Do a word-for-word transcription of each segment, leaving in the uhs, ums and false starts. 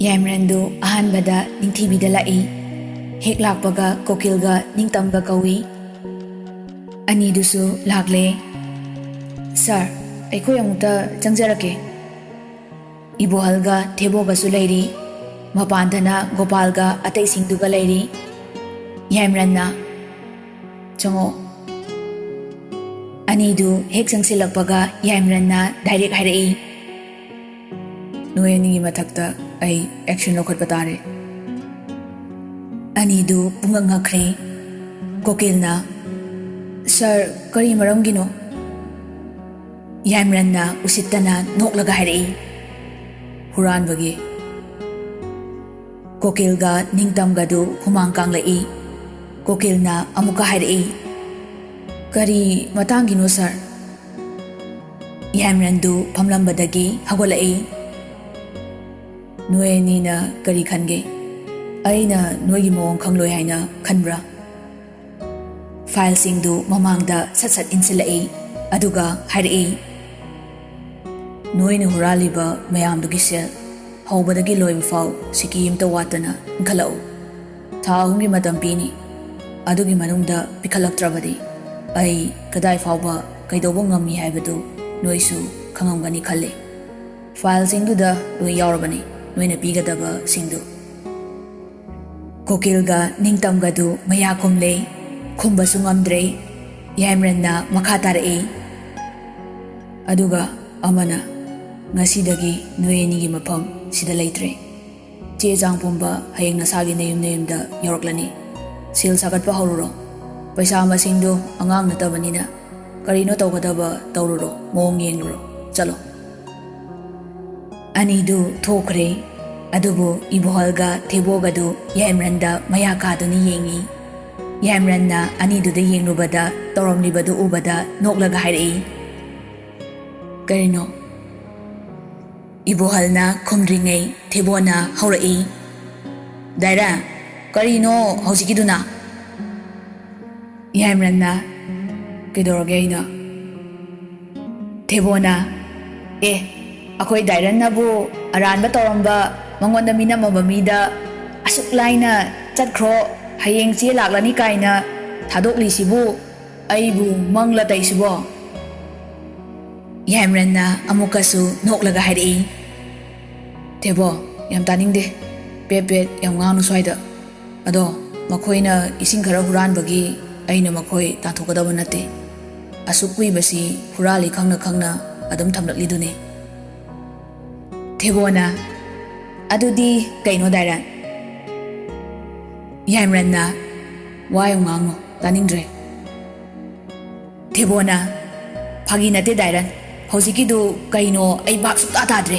ꯌꯥꯏꯃꯔꯟꯗꯨ ꯑꯍꯥꯟꯕꯗ ꯅꯤꯡꯊꯤꯕꯤꯗ ꯂꯥꯛꯏ꯫ ꯍꯦꯛ ꯂꯥꯛꯄꯒ ꯀꯣꯀꯤꯜꯒ ꯅꯤꯡꯇꯝꯒ ꯀꯧꯏ꯫ ꯑꯅꯤꯗꯨꯁꯨ ꯂꯥꯛꯂꯦ꯫ "ꯁꯥꯔ, ꯑꯩꯈꯣꯏ ꯑꯃꯨꯛꯇ ꯆꯪꯖꯔꯛꯀꯦ꯫ ꯏꯕꯣꯍꯜꯒ ꯊꯦꯕꯣꯒꯁꯨ ꯂꯩꯔꯤ꯫ ꯃꯄꯥꯟꯗꯅ ꯒꯣꯄꯥꯜꯒ ꯑꯇꯩꯁꯤꯡꯗꯨꯒ ꯂꯩꯔꯤ꯫" ꯌꯥꯏꯃꯔꯟꯅ, "ꯆꯪꯉꯣ꯫" ꯑꯅꯤꯗꯨ ꯍꯦꯛ ꯆꯪꯁꯤꯜꯂꯛꯄꯒ ꯌꯥꯏꯃꯔꯟꯅ ꯗꯥꯏꯔꯦꯛ ꯍꯥꯏꯔꯛꯏ, "ꯅꯣꯏ ꯑꯅꯤꯒꯤ ꯃꯊꯛꯇ ꯑꯩ ꯑꯦꯛꯁꯟ ꯂꯧꯈꯠꯄ ꯇꯥꯔꯦ꯫" ꯑꯅꯤꯗꯨ ꯄꯨꯡꯉꯛ ꯉꯛꯈ꯭ꯔꯦ꯫ ꯀꯣꯀꯤꯜꯅ, "ꯁꯥꯔ, ꯀꯔꯤ ꯃꯔꯝꯒꯤꯅꯣ?" ꯌꯥꯏꯃꯔꯟꯅ ꯎꯁꯤꯠꯇꯅ ꯅꯣꯛꯂꯒ ꯍꯥꯏꯔꯛꯏ, "ꯍꯨꯔꯥꯟꯕꯒꯤ꯫" ꯀꯣꯀꯤꯜꯒ ꯅꯤꯡꯇꯝꯒꯗꯨ ꯍꯨꯃꯥꯡ ꯀꯥꯡꯂꯛꯏ꯫ ꯀꯣꯀꯤꯜꯅ ꯑꯃꯨꯛꯀ ꯍꯥꯏꯔꯛꯏ, "ꯀꯔꯤ ꯃꯇꯥꯡꯒꯤꯅꯣ, ꯁꯥꯔ?" ꯌꯥꯏꯃꯔꯟꯗꯨ ꯐꯝꯂꯝꯕꯗꯒꯤ ꯍꯧꯒꯠꯂꯛꯏ꯫ "ꯅꯣꯏ ꯑꯅꯤꯅ ꯀꯔꯤ ꯈꯟꯒꯦ? ꯑꯩꯅ ꯅꯣꯏꯒꯤ ꯃꯑꯣꯡ ꯈꯪꯂꯣꯏ ꯍꯥꯏꯅ ꯈꯟꯕ꯭ꯔꯥ?" ꯐꯥꯏꯜꯁꯤꯡꯗꯨ ꯃꯃꯥꯡꯗ ꯁꯠ ꯁꯠ ꯏꯟꯁꯤꯜꯂꯛꯏ, ꯑꯗꯨꯒ ꯍꯥꯏꯔꯛꯏ, "ꯅꯣꯏꯅ ꯍꯨꯔꯥꯜꯂꯤꯕ ꯃꯌꯥꯝꯗꯨꯒꯤ ꯁꯦꯜ ꯍꯧꯕꯗꯒꯤ ꯂꯣꯏꯕ ꯐꯥꯎ ꯁꯤꯀꯤ ꯑꯃꯇ ꯋꯥꯠꯇꯅ ꯏꯟꯈꯠꯂꯛꯎ꯫ ꯊꯥ ꯑꯍꯨꯝꯒꯤ ꯃꯇꯝ ꯄꯤꯅꯤ꯫ ꯑꯗꯨꯒꯤ ꯃꯅꯨꯡꯗ ꯄꯤꯈꯠꯂꯛꯇ꯭ꯔꯕꯗꯤ ꯑꯩ ꯀꯗꯥꯏ ꯐꯥꯎꯕ ꯀꯩꯗꯧꯕ ꯉꯝꯃꯤ ꯍꯥꯏꯕꯗꯨ ꯅꯣꯏꯁꯨ ꯈꯪꯉꯝꯒꯅꯤ ꯈꯜꯂꯤ꯫ ꯐꯥꯏꯜꯁꯤꯡꯗꯨꯗ ꯂꯣꯏ ꯌꯥꯎꯔꯕꯅꯤ, ꯅꯣꯏꯅ ꯄꯤꯒꯗꯕꯁꯤꯡꯗꯨ꯫" ꯀꯣꯀꯤꯜꯒ ꯅꯤꯡꯇꯝꯒꯗꯨ ꯃꯌꯥ ꯀꯨꯝꯂꯦ, ꯈꯨꯝꯕꯁꯨ ꯉꯝꯗ꯭ꯔꯦ꯫ ꯌꯥꯏꯃꯔꯟꯅ ꯃꯈꯥ ꯇꯥꯔꯛꯏ, "ꯑꯗꯨꯒ ꯑꯃꯅ, ꯉꯁꯤꯗꯒꯤ ꯅꯣꯏ ꯑꯅꯤꯒꯤ ꯃꯐꯝ ꯁꯤꯗ ꯂꯩꯇ꯭ꯔꯦ꯫ ꯆꯦ ꯆꯥꯡ ꯄꯨꯝꯕ ꯍꯌꯦꯡ ꯅꯁꯥꯒꯤ ꯅꯌꯨꯝ ꯅꯌꯨꯝꯗ ꯌꯧꯔꯛꯂꯅꯤ꯫ ꯁꯤꯜ ꯁꯥꯒꯠꯄ ꯍꯧꯔꯨꯔꯣ꯫ ꯄꯩꯁꯥ ꯃꯁꯤꯡꯗꯨ ꯑꯉꯥꯡ ꯅꯠꯇꯕꯅꯤꯅ ꯀꯔꯤꯅꯣ ꯇꯧꯒꯗꯕ ꯇꯧꯔꯨꯔꯣ, ꯃꯑꯣꯡ ꯌꯦꯡꯂꯨꯔꯣ꯫ ꯆꯠꯂꯣ꯫" ꯑꯅꯤꯗꯨ ꯊꯣꯛꯈ꯭ꯔꯦ꯫ ꯑꯗꯨꯕꯨ ꯏꯕꯣꯍꯜꯒ ꯊꯦꯕꯣꯒꯗꯨ ꯌꯥꯏꯃꯔꯟꯗ ꯃꯌꯥ ꯀꯥꯗꯨꯅ ꯌꯦꯡꯏ꯫ ꯌꯥꯏꯃꯔꯟꯅ ꯑꯅꯤꯗꯨꯗ ꯌꯦꯡꯂꯨꯕꯗ ꯇꯧꯔꯝꯂꯤꯕꯗꯨ ꯎꯕꯗ ꯅꯣꯛꯂꯒ ꯍꯥꯏꯔꯛꯏ, "ꯀꯔꯤꯅꯣ?" ꯏꯕꯣꯍꯜꯅ ꯈꯨꯝꯗ꯭ꯔꯤꯉꯩ ꯊꯦꯕꯣꯅ ꯍꯧꯔꯛꯏ, "ꯗꯥꯏꯔꯟ, ꯀꯔꯤꯅꯣ ꯍꯧꯖꯤꯛꯀꯤꯗꯨꯅ?" ꯌꯥꯏꯃꯔꯟꯅ, "ꯀꯩꯗꯧꯔꯒꯦ ꯑꯩꯅ?" ꯊꯦꯕꯣꯅ, "ꯑꯦ, ꯑꯩꯈꯣꯏ ꯗꯥꯏꯔꯟꯅꯕꯨ ꯑꯔꯥꯟꯕ ꯇꯧꯔꯝꯕ ꯃꯉꯣꯟꯗ ꯃꯤꯅꯝꯃꯕ ꯃꯤꯗ ꯑꯁꯨꯛ ꯂꯥꯏꯅ "ꯆꯠꯈ꯭ꯔꯣ, ꯍꯌꯦꯡ ꯆꯦ ꯂꯥꯛꯂꯅꯤ" ꯀꯥꯏꯅ ꯊꯥꯗꯣꯛꯂꯤꯁꯤꯕꯨ ꯑꯩꯕꯨ ꯃꯪꯂ ꯇꯩꯁꯤꯕꯣ?" ꯌꯥꯏꯃꯔꯟꯅ ꯑꯃꯨꯛꯀꯁꯨ ꯅꯣꯛꯂꯒ ꯍꯥꯏꯔꯛꯏ, "ꯊꯦꯕꯣ, ꯌꯥꯝ ꯇꯥꯅꯤꯡꯗꯦ꯫ ꯄꯦꯠ ꯄꯦꯠ ꯌꯥꯝ ꯉꯥꯡꯅꯨ ꯁ꯭ꯋꯥꯏꯗ꯫ ꯑꯗꯣ ꯃꯈꯣꯏꯅ ꯏꯁꯤꯡ ꯈꯔ ꯍꯨꯔꯥꯟꯕꯒꯤ ꯑꯩꯅ ꯃꯈꯣꯏ ꯇꯥꯟꯊꯣꯛꯀꯗꯕ ꯅꯠꯇꯦ꯫ ꯑꯁꯨꯛ ꯀꯨꯏꯕꯁꯤ ꯍꯨꯔꯥꯜꯂꯤ ꯈꯪꯅ ꯈꯪꯅ ꯑꯗꯨꯝ ꯊꯝꯂꯛꯂꯤꯗꯨꯅꯤ꯫" ꯊꯦꯕꯣꯅ, "ꯑꯗꯨꯗꯤ ꯀꯩꯅꯣ, ꯗꯥꯏꯔꯟ?" ꯌꯥꯏꯃꯔꯟꯅ, "ꯋꯥ ꯌꯥꯝ ꯉꯥꯡꯅꯨ, ꯇꯥꯅꯤꯡꯗ꯭ꯔꯦ꯫" ꯊꯦꯕꯣꯅ, "ꯐꯥꯒꯤ ꯅꯠꯇꯦ ꯗꯥꯏꯔꯟ, ꯍꯧꯖꯤꯛꯀꯤꯗꯨ ꯀꯩꯅꯣ ꯑꯩ ꯚꯥꯞ ꯁꯨꯡꯇꯥ ꯇꯥꯗ꯭ꯔꯦ꯫"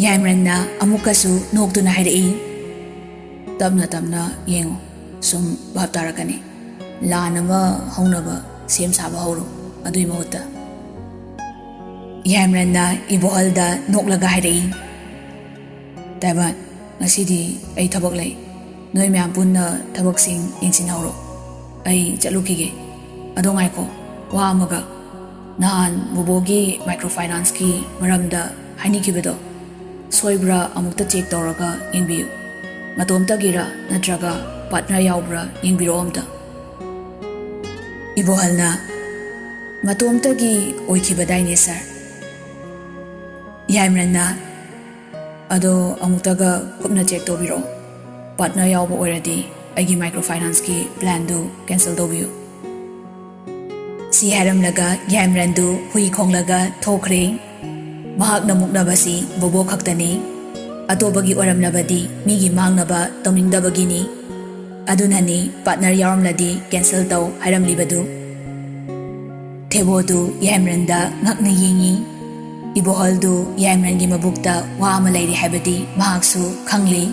ꯌꯥꯏꯃꯔꯟꯅ ꯑꯃꯨꯛꯀꯁꯨ ꯅꯣꯛꯇꯨꯅ ꯍꯥꯏꯔꯛꯏ, "ꯇꯞꯅ ꯇꯞꯅ ꯌꯦꯡꯉꯨ, ꯁꯨꯝ ꯚꯥꯞ ꯇꯥꯔꯛꯀꯅꯤ꯫ ꯂꯥꯟ ꯑꯃ ꯍꯧꯅꯕ ꯁꯦꯝ ꯁꯥꯕ ꯍꯧꯔꯣ ꯑꯗꯨꯏ ꯃꯍꯨꯠꯇ꯫" ꯌꯥꯏꯃꯔꯟꯅ ꯏꯕꯣꯍꯜꯗ ꯅꯣꯛꯂꯒ ꯍꯥꯏꯔꯛꯏ, "ꯗꯥꯏꯃꯟ, ꯉꯁꯤꯗꯤ ꯑꯩ ꯊꯕꯛ ꯂꯩ꯫ ꯅꯣꯏ ꯃꯌꯥꯝ ꯄꯨꯟꯅ ꯊꯕꯛꯁꯤꯡ ꯌꯦꯡꯁꯤꯟꯍꯧꯔꯣ꯫ ꯑꯩ ꯆꯠꯂꯨꯈꯤꯒꯦ꯫ ꯑꯗꯣ ꯉꯥꯏꯈꯣ, ꯋꯥ ꯑꯃꯒ꯫ ꯅꯍꯥꯟ ꯕꯣꯕꯣꯒꯤ ꯃꯥꯏꯀ꯭ꯔꯣ ꯐꯥꯏꯅꯥꯟꯁꯀꯤ ꯃꯔꯝꯗ ꯍꯥꯏꯅꯈꯤꯕꯗꯣ ꯁꯣꯏꯕ꯭ꯔꯥ ꯑꯃꯨꯛꯇ ꯆꯦꯛ ꯇꯧꯔꯒ ꯌꯦꯡꯕꯤꯌꯨ꯫ ꯃꯇꯣꯝꯇꯒꯤꯔ ꯅꯠꯇ꯭ꯔꯒ ꯄꯥꯔꯠꯅꯔ ꯌꯥꯎꯕ꯭ꯔꯥ ꯌꯦꯡꯕꯤꯔꯛꯑꯣ ꯑꯝꯇ꯫" ꯏꯕꯣꯍꯜꯅ, "ꯃꯇꯣꯝꯇꯒꯤ ꯑꯣꯏꯈꯤꯕꯗꯥꯏꯅꯦ ꯁꯥꯔ?" ꯌꯥꯏꯃꯔꯟꯅ, "ꯑꯗꯣ ꯑꯃꯨꯛꯇꯒ ꯀꯨꯞꯅ ꯆꯦꯛ ꯇꯧꯕꯤꯔꯛꯑꯣ꯫ ꯄꯥꯔꯠꯅꯔ ꯌꯥꯎꯕ ꯑꯣꯏꯔꯗꯤ ꯑꯩꯒꯤ ꯃꯥꯏꯀ꯭ꯔꯣ ꯐꯥꯏꯅꯥꯟꯁꯀꯤ ꯄ꯭ꯂꯥꯟꯗꯨ ꯀꯦꯟꯁꯦꯜ ꯇꯧꯕꯤꯌꯨ꯫" ꯁꯤ ꯍꯥꯏꯔꯝꯂꯒ ꯌꯥꯏꯃꯔꯟꯗꯨ ꯍꯨꯏ ꯈꯣꯡꯂꯒ ꯊꯣꯛꯈ꯭ꯔꯦ꯫ ꯃꯍꯥꯛꯅ ꯃꯨꯛꯅꯕꯁꯤ ꯕꯣꯕꯣ ꯈꯛꯇꯅꯤ꯫ ꯑꯇꯣꯞꯄꯒꯤ ꯑꯣꯏꯔꯝꯂꯕꯗꯤ ꯃꯤꯒꯤ ꯃꯥꯡꯅꯕ ꯇꯧꯅꯤꯡꯗꯕꯒꯤꯅꯤ꯫ ꯑꯗꯨꯅꯅꯤ ꯄꯥꯔꯠꯅꯔ ꯌꯥꯎꯔꯝꯂꯗꯤ ꯀꯦꯟꯁꯦꯜ ꯇꯧ ꯍꯥꯏꯔꯝꯂꯤꯕꯗꯨ꯫ ꯊꯦꯕꯣꯗꯨ ꯌꯥꯏꯃꯔꯟꯗ ꯉꯛꯅ ꯌꯦꯡꯏ꯫ ꯏꯕꯣꯍꯜꯗꯨ ꯌꯥꯏꯃꯔꯟꯒꯤ ꯃꯕꯨꯛꯇ ꯋꯥ ꯑꯃ ꯂꯩꯔꯤ ꯍꯥꯏꯕꯗꯤ ꯃꯍꯥꯛꯁꯨ ꯈꯪꯂꯤ꯫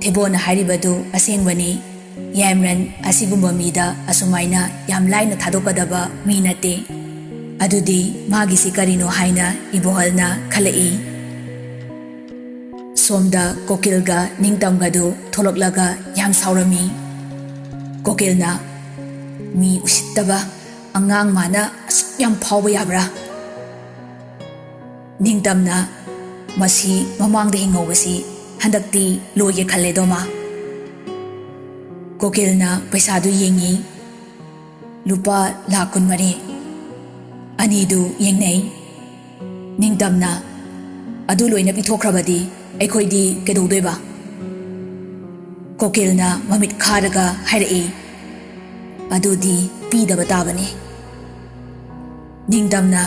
ꯊꯦꯕꯣꯅ ꯍꯥꯏꯔꯤꯕꯗꯨ ꯑꯁꯦꯡꯕꯅꯤ꯫ ꯌꯥꯏꯃꯔꯟ ꯑꯁꯤꯒꯨꯝꯕ ꯃꯤꯗ ꯑꯁꯨꯃꯥꯏꯅ ꯌꯥꯝ ꯂꯥꯏꯅ ꯊꯥꯗꯣꯛꯀꯗꯕ ꯃꯤ ꯅꯠꯇꯦ꯫ ꯑꯗꯨꯗꯤ ꯃꯥꯒꯤꯁꯤ ꯀꯔꯤꯅꯣ ꯍꯥꯏꯅ ꯏꯕꯣꯍꯜꯅ ꯈꯜꯂꯛꯏ꯫ ꯁꯣꯝꯗ ꯀꯣꯀꯤꯜꯒ ꯅꯤꯡꯇꯝꯒꯗꯨ ꯊꯣꯛꯂꯛꯂꯒ ꯌꯥꯝ ꯁꯥꯎꯔꯝꯃꯤ꯫ ꯀꯣꯀꯤꯜꯅ, "ꯃꯤ ꯎꯁꯤꯠꯇꯕ ꯑꯉꯥꯡ ꯃꯥꯅ ꯑꯁꯨꯛ ꯌꯥꯝ ꯐꯥꯎꯕ ꯌꯥꯕ꯭ꯔꯥ?" ꯅꯤꯡꯇꯝꯅ, ꯃꯁꯤ ꯃꯃꯥꯡꯗ ꯍꯤꯡꯍꯧꯕꯁꯤ ꯍꯟꯗꯛꯇꯤ ꯂꯣꯏꯒꯦ ꯈꯜꯂꯦꯗꯣ ꯃꯥ꯫ ꯀꯣꯀꯤꯜꯅ ꯄꯩꯁꯥꯗꯨ ꯌꯦꯡꯉꯤ꯫ ꯂꯨꯄꯥ ꯂꯥꯈ ꯀꯨꯟꯃꯔꯤ꯫ ꯑꯅꯤꯗꯨ ꯌꯦꯡꯅꯩ꯫ ꯅꯤꯡꯇꯝꯅ, "ꯑꯗꯨ ꯂꯣꯏꯅ ꯄꯤꯊꯣꯛꯈ꯭ꯔꯕꯗꯤ ꯑꯩꯈꯣꯏꯗꯤ ꯀꯩꯗꯧꯗꯣꯏꯕ?" ꯀꯣꯀꯤꯜꯅ ꯃꯃꯤꯠ ꯈꯥꯔꯒ ꯍꯥꯏꯔꯛꯏ, "ꯑꯗꯨꯗꯤ ꯄꯤꯗꯕ ꯇꯥꯕꯅꯤ꯫" ꯅꯤꯡꯇꯝꯅ,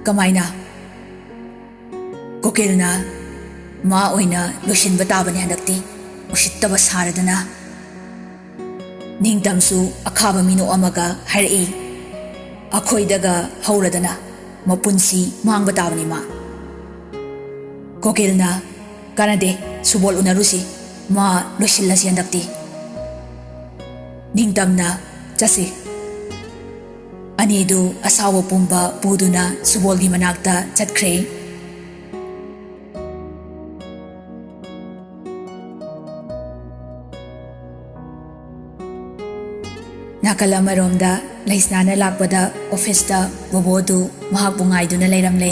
"ꯀꯃꯥꯏꯅ?" ꯀꯣꯀꯤꯜꯅ, "ꯃꯥ ꯑꯣꯏꯅ ꯂꯣꯏꯁꯤꯟꯕ ꯇꯥꯕꯅꯤ ꯍꯟꯗꯛꯇꯤ, ꯎꯁꯤꯠꯇꯕ ꯁꯥꯔꯗꯅ꯫" ꯅꯤꯡꯇꯝꯁꯨ ꯑꯈꯥꯕ ꯃꯤꯅꯣꯛ ꯑꯃꯒ ꯍꯥꯏꯔꯛꯏ, "ꯑꯩꯈꯣꯏꯗꯒ ꯍꯧꯔꯗꯅ ꯃꯄꯨꯟꯁꯤ ꯃꯥꯡꯕ ꯇꯥꯕꯅꯤ ꯃꯥ꯫" ꯀꯣꯀꯤꯜꯅ, "ꯀꯥꯟꯅꯗꯦ, ꯁꯨꯕꯣꯜ ꯎꯅꯔꯨꯁꯤ, ꯃꯥ ꯂꯣꯏꯁꯤꯜꯂꯁꯤ ꯍꯟꯗꯛꯇꯤ꯫" ꯅꯤꯡꯇꯝꯅ, "ꯆꯠꯁꯤ꯫" ꯑꯅꯤꯗꯨ ꯑꯁꯥꯎꯕ ꯄꯨꯝꯕ ꯄꯨꯗꯨꯅ ꯁꯨꯕꯣꯜꯒꯤ ꯃꯅꯥꯛꯇ ꯆꯠꯈ꯭ꯔꯦ꯫ ꯅꯥꯀꯜ ꯑꯃꯔꯣꯝꯗ ꯂꯩꯁꯅꯥꯅ ꯂꯥꯛꯄꯗ ꯑꯣꯐꯤꯁꯇ ꯕꯣꯕꯣꯗꯨ ꯃꯍꯥꯛꯄꯨ ꯉꯥꯏꯗꯨꯅ ꯂꯩꯔꯝꯂꯦ꯫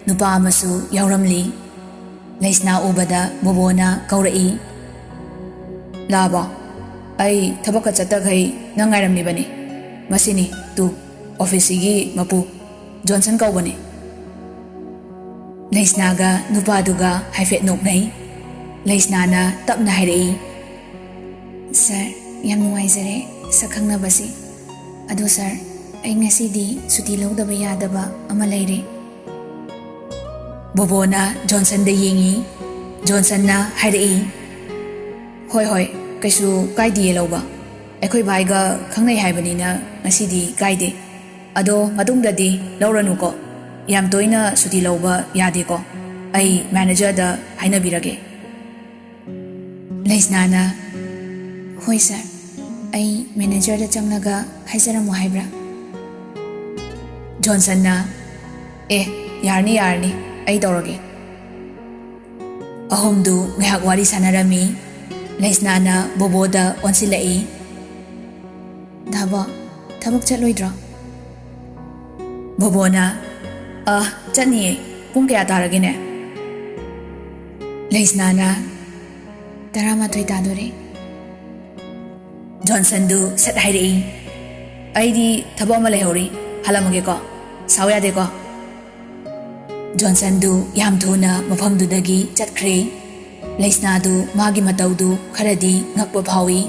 ꯅꯨꯄꯥ ꯑꯃꯁꯨ ꯌꯥꯎꯔꯝꯂꯤ꯫ ꯂꯩꯁꯅꯥ ꯎꯕꯗ ꯕꯣꯕꯣꯅ ꯀꯧꯔꯛꯏ, "ꯂꯥꯕꯣ, ꯑꯩ ꯊꯕꯛꯀ ꯆꯠꯇꯈꯩ ꯅꯪ ꯉꯥꯏꯔꯝꯂꯤꯕꯅꯤ꯫ ꯃꯁꯤꯅꯤ ꯇꯨ, ꯑꯣꯐꯤꯁꯁꯤꯒꯤ ꯃꯄꯨ, ꯖꯣꯟꯁꯟ ꯀꯧꯕꯅꯤ꯫" ꯂꯩꯁꯅꯥꯒ ꯅꯨꯄꯥꯗꯨꯒ ꯍꯥꯏꯐꯦꯠ ꯅꯣꯛꯅꯩ꯫ ꯂꯩꯁꯅꯥꯅ ꯇꯞꯅ ꯍꯥꯏꯔꯛꯏ, "ꯁꯥꯔ, ꯌꯥꯝ ꯅꯨꯡꯉꯥꯏꯖꯔꯦ ꯁꯛ ꯈꯪꯅꯕꯁꯤ꯫ ꯑꯗꯣ ꯁꯥꯔ, ꯑꯩ ꯉꯁꯤꯗꯤ ꯁꯨꯇꯤ ꯂꯧꯗꯕ ꯌꯥꯗꯕ ꯑꯃ ꯂꯩꯔꯦ꯫" ꯕꯣꯕꯣꯅ ꯖꯣꯟꯁꯟꯗ ꯌꯦꯡꯉꯤ꯫ ꯖꯣꯟꯁꯟꯅ ꯍꯥꯏꯔꯛꯏ, "ꯍꯣꯏ, ꯍꯣꯏ, ꯀꯩꯁꯨ ꯀꯥꯏꯗꯤꯌꯦ ꯂꯧꯕ꯫ ꯑꯩꯈꯣꯏ ꯚꯥꯏꯒ ꯈꯪꯅꯩ ꯍꯥꯏꯕꯅꯤꯅ ꯉꯁꯤꯗꯤ ꯀꯥꯏꯗꯦ꯫ ꯑꯗꯣ ꯃꯇꯨꯡꯗꯗꯤ ꯂꯧꯔꯅꯨꯀꯣ꯫ ꯌꯥꯝ ꯇꯣꯏꯅ ꯁꯨꯇꯤ ꯂꯧꯕ ꯌꯥꯗꯦꯀꯣ꯫ ꯑꯩ ꯃꯦꯅꯦꯖꯔꯗ ꯍꯥꯏꯅꯕꯤꯔꯒꯦ꯫" ꯂꯩꯁꯅꯥꯅ, "ꯍꯣꯏ ꯁꯥꯔ, ꯑꯩ ꯃꯦꯅꯦꯖꯔꯗ ꯆꯪꯂꯒ ꯍꯥꯏꯖꯔꯝꯃꯣ ꯍꯥꯏꯕ꯭ꯔꯥ?" ꯖꯣꯟꯁꯟꯅ, "ꯑꯦ, ꯌꯥꯔꯅꯤ, ꯌꯥꯔꯅꯤ, ꯑꯩ ꯇꯧꯔꯒꯦ꯫" ꯑꯍꯨꯝꯗꯨ ꯉꯥꯏꯍꯥꯛ ꯋꯥꯔꯤ ꯁꯥꯟꯅꯔꯝꯃꯤ꯫ ꯂꯩꯁꯅꯥꯅ ꯕꯣꯕꯣꯗ ꯑꯣꯟꯁꯤꯜꯂꯛꯏ꯫ "ꯗꯥꯕꯣ, ꯊꯕꯛ ꯆꯠꯂꯣꯏꯗ꯭ꯔꯣ?" ꯕꯣꯕꯣꯅ, "ꯑ, ꯆꯠꯅꯤꯌꯦ꯫ ꯄꯨꯡ ꯀꯌꯥ ꯇꯥꯔꯒꯦꯅꯦ?" ꯂꯩꯁꯅꯥꯅ, "ꯇꯔꯥꯃꯥꯊꯣꯏ ꯇꯥꯗꯣꯔꯦ꯫" ꯖꯣꯟꯁꯟꯗꯨ ꯁꯠ ꯍꯥꯏꯔꯛꯏ, "ꯑꯩꯗꯤ ꯊꯕꯛ ꯑꯃ ꯂꯩꯍꯧꯔꯤ, ꯍꯜꯂꯝꯃꯒꯦꯀꯣ, ꯁꯥꯎ ꯌꯥꯗꯦꯀꯣ꯫" ꯖꯣꯟꯁꯟꯗꯨ ꯌꯥꯝ ꯊꯨꯅ ꯃꯐꯝꯗꯨꯗꯒꯤ ꯆꯠꯈ꯭ꯔꯦ꯫ ꯂꯩꯁꯅꯥꯗꯨ ꯃꯥꯒꯤ ꯃꯇꯧꯗꯨ ꯈꯔꯗꯤ ꯉꯛꯄ ꯐꯥꯎꯏ꯫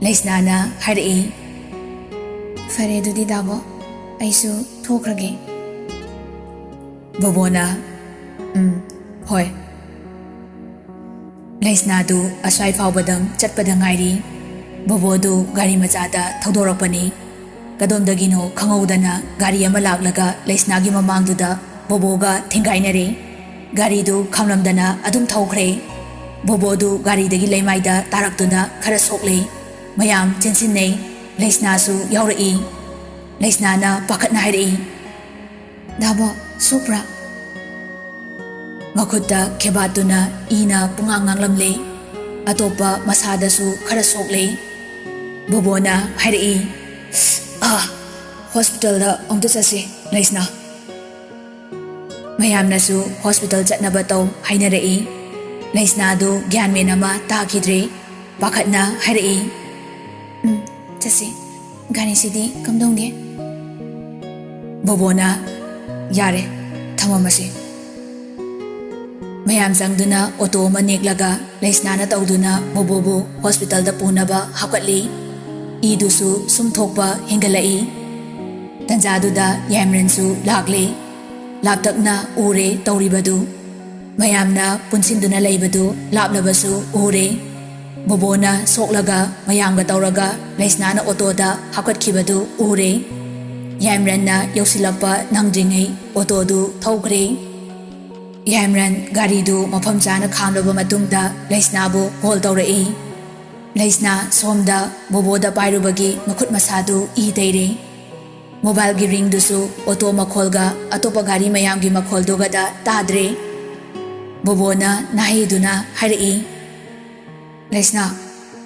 ꯂꯩꯁꯅꯥꯅ ꯍꯥꯏꯔꯛꯏ, "ꯐꯔꯦ ꯑꯗꯨꯗꯤ ꯗꯥꯕꯣ, ꯑꯩꯁꯨ ꯊꯣꯛꯈ꯭ꯔꯒꯦ꯫" ꯕꯣꯕꯣꯅ, "ꯎꯝ, ꯍꯣꯏ꯫" ꯂꯩꯁꯅꯥꯗꯨ ꯑꯁ꯭ꯋꯥꯏ ꯐꯥꯎꯕꯗꯪ ꯆꯠꯄꯗ ꯉꯥꯏꯔꯤ꯫ ꯕꯣꯕꯣꯗꯨ ꯒꯥꯔꯤ ꯃꯆꯥꯗ ꯊꯧꯗꯣꯔꯛꯄꯅꯤ꯫ ꯀꯗꯣꯝꯗꯒꯤꯅꯣ ꯈꯪꯍꯧꯗꯅ ꯒꯥꯔꯤ ꯑꯃ ꯂꯥꯛꯂꯒ ꯂꯩꯁꯅꯥꯒꯤ ꯃꯃꯥꯡꯗꯨꯗ ꯕꯣꯕꯣꯒ ꯊꯤꯡꯒꯥꯏꯅꯔꯦ꯫ ꯒꯥꯔꯤꯗꯨ ꯈꯥꯝꯂꯝꯗꯅ ꯑꯗꯨꯝ ꯊꯧꯈ꯭ꯔꯦ꯫ ꯕꯣꯕꯣꯗꯨ ꯒꯥꯔꯤꯗꯒꯤ ꯂꯩꯃꯥꯏꯗ ꯇꯥꯔꯛꯇꯨꯅ ꯈꯔ ꯁꯣꯛꯂꯦ꯫ ꯃꯌꯥꯝ ꯆꯦꯟꯁꯤꯟꯅꯩ꯫ ꯂꯩꯁꯅꯥꯁꯨ ꯌꯥꯎꯔꯛꯏ꯫ ꯂꯩꯁꯅꯥꯅ ꯄꯥꯈꯠꯅ ꯍꯥꯏꯔꯛꯏ, "ꯗꯥꯕꯣ, ꯁꯣꯛꯄ꯭ꯔꯥ?" ꯃꯈꯨꯠꯇ ꯈꯦꯕꯥꯠꯇꯨꯅ ꯏꯅ ꯄꯨꯡꯉꯥꯡ ꯉꯥꯡꯂꯝꯂꯦ꯫ ꯑꯇꯣꯞꯄ ꯃꯁꯥꯗꯁꯨ ꯈꯔ ꯁꯣꯛꯂꯦ꯫ ꯕꯣꯕꯣꯅ ꯍꯥꯏꯔꯛꯏ, "ꯑꯥ, ꯍꯣꯁꯄꯤꯇꯥꯜꯗ ꯑꯃꯨꯛꯇ ꯆꯠꯁꯤ, ꯂꯩꯁꯅꯥ꯫" ꯃꯌꯥꯝꯅꯁꯨ ꯍꯣꯁꯄꯤꯇꯥꯜ ꯆꯠꯅꯕ ꯇꯧ ꯍꯥꯏꯅꯔꯛꯏ꯫ ꯂꯩꯁꯅꯥꯗꯨ ꯒ꯭ꯌꯥꯟ ꯃꯦꯟ ꯑꯃ ꯇꯥꯈꯤꯗ꯭ꯔꯦ꯫ ꯄꯥꯈꯠꯅ ꯍꯥꯏꯔꯛꯏ, "ꯎꯝ, ꯆꯠꯁꯤ꯫ ꯒꯥꯔꯤꯁꯤꯗꯤ ꯀꯝꯗꯧꯒꯦ?" ꯕꯣꯕꯣꯅ, "ꯌꯥꯔꯦ, ꯊꯝꯃꯝꯃꯁꯤ꯫" ꯃꯌꯥꯝ ꯆꯪꯗꯨꯅ ꯑꯣꯇꯣ ꯑꯃ ꯅꯦꯛꯂꯒ ꯂꯩꯁꯅꯥꯅ ꯇꯧꯗꯨꯅ ꯕꯣꯕꯣꯕꯨ ꯍꯣꯁꯄꯤꯇꯥꯜꯗ ꯄꯨꯅꯕ ꯍꯥꯞꯀꯠꯂꯤ꯫ ꯏꯗꯨꯁꯨ ꯁꯨꯝ ꯊꯣꯛꯄ ꯍꯦꯟꯒꯠꯂꯛꯏ꯫ ꯇꯟꯖꯥꯗꯨꯗ ꯌꯥꯏꯃꯔꯟꯁꯨ ꯂꯥꯛꯂꯦ꯫ ꯂꯥꯞꯇꯛꯅ ꯎꯔꯦ ꯇꯧꯔꯤꯕꯗꯨ꯫ ꯃꯌꯥꯝꯅ ꯄꯨꯟꯁꯤꯟꯗꯨꯅ ꯂꯩꯕꯗꯨ ꯂꯥꯞꯂꯕꯁꯨ ꯎꯔꯦ꯫ ꯕꯣꯕꯣꯅ ꯁꯣꯛꯂꯒ ꯃꯌꯥꯝꯒ ꯇꯧꯔꯒ ꯂꯩꯁꯅꯥꯅ ꯑꯣꯇꯣꯗ ꯍꯥꯞꯀꯠꯈꯤꯕꯗꯨ ꯎꯔꯦ꯫ ꯌꯥꯏꯃꯔꯟꯅ ꯌꯧꯁꯤꯜꯂꯛꯄ ꯅꯪꯗ꯭ꯔꯤꯉꯩ ꯑꯣꯇꯣꯗꯨ ꯊꯧꯈ꯭ꯔꯦ꯫ ꯌꯥꯏꯃꯔꯟ ꯒꯥꯔꯤꯗꯨ ꯃꯐꯝ ꯆꯥꯅ ꯈꯥꯝꯂꯕ ꯃꯇꯨꯡꯗ ꯂꯩꯁꯅꯥꯕꯨ ꯀꯣꯜ ꯇꯧꯔꯛꯏ꯫ ꯂꯩꯁꯅꯥ ꯁꯣꯝꯗ ꯕꯣꯕꯣꯗ ꯄꯥꯏꯔꯨꯕꯒꯤ ꯃꯈꯨꯠ ꯃꯁꯥꯗꯨ ꯏ ꯇꯩꯔꯦ꯫ ꯃꯣꯕꯥꯏꯜꯒꯤ ꯔꯤꯡꯗꯨꯁꯨ ꯑꯣꯇꯣ ꯃꯈꯣꯜꯒ ꯑꯇꯣꯞꯄ ꯒꯥꯔꯤ ꯃꯌꯥꯝꯒꯤ ꯃꯈꯣꯜꯗꯨꯒꯗ ꯇꯥꯗ꯭ꯔꯦ꯫ ꯕꯣꯕꯣꯅ ꯅꯥꯍꯩꯗꯨꯅ ꯍꯥꯏꯔꯛꯏ, "ꯂꯩꯁꯅꯥ,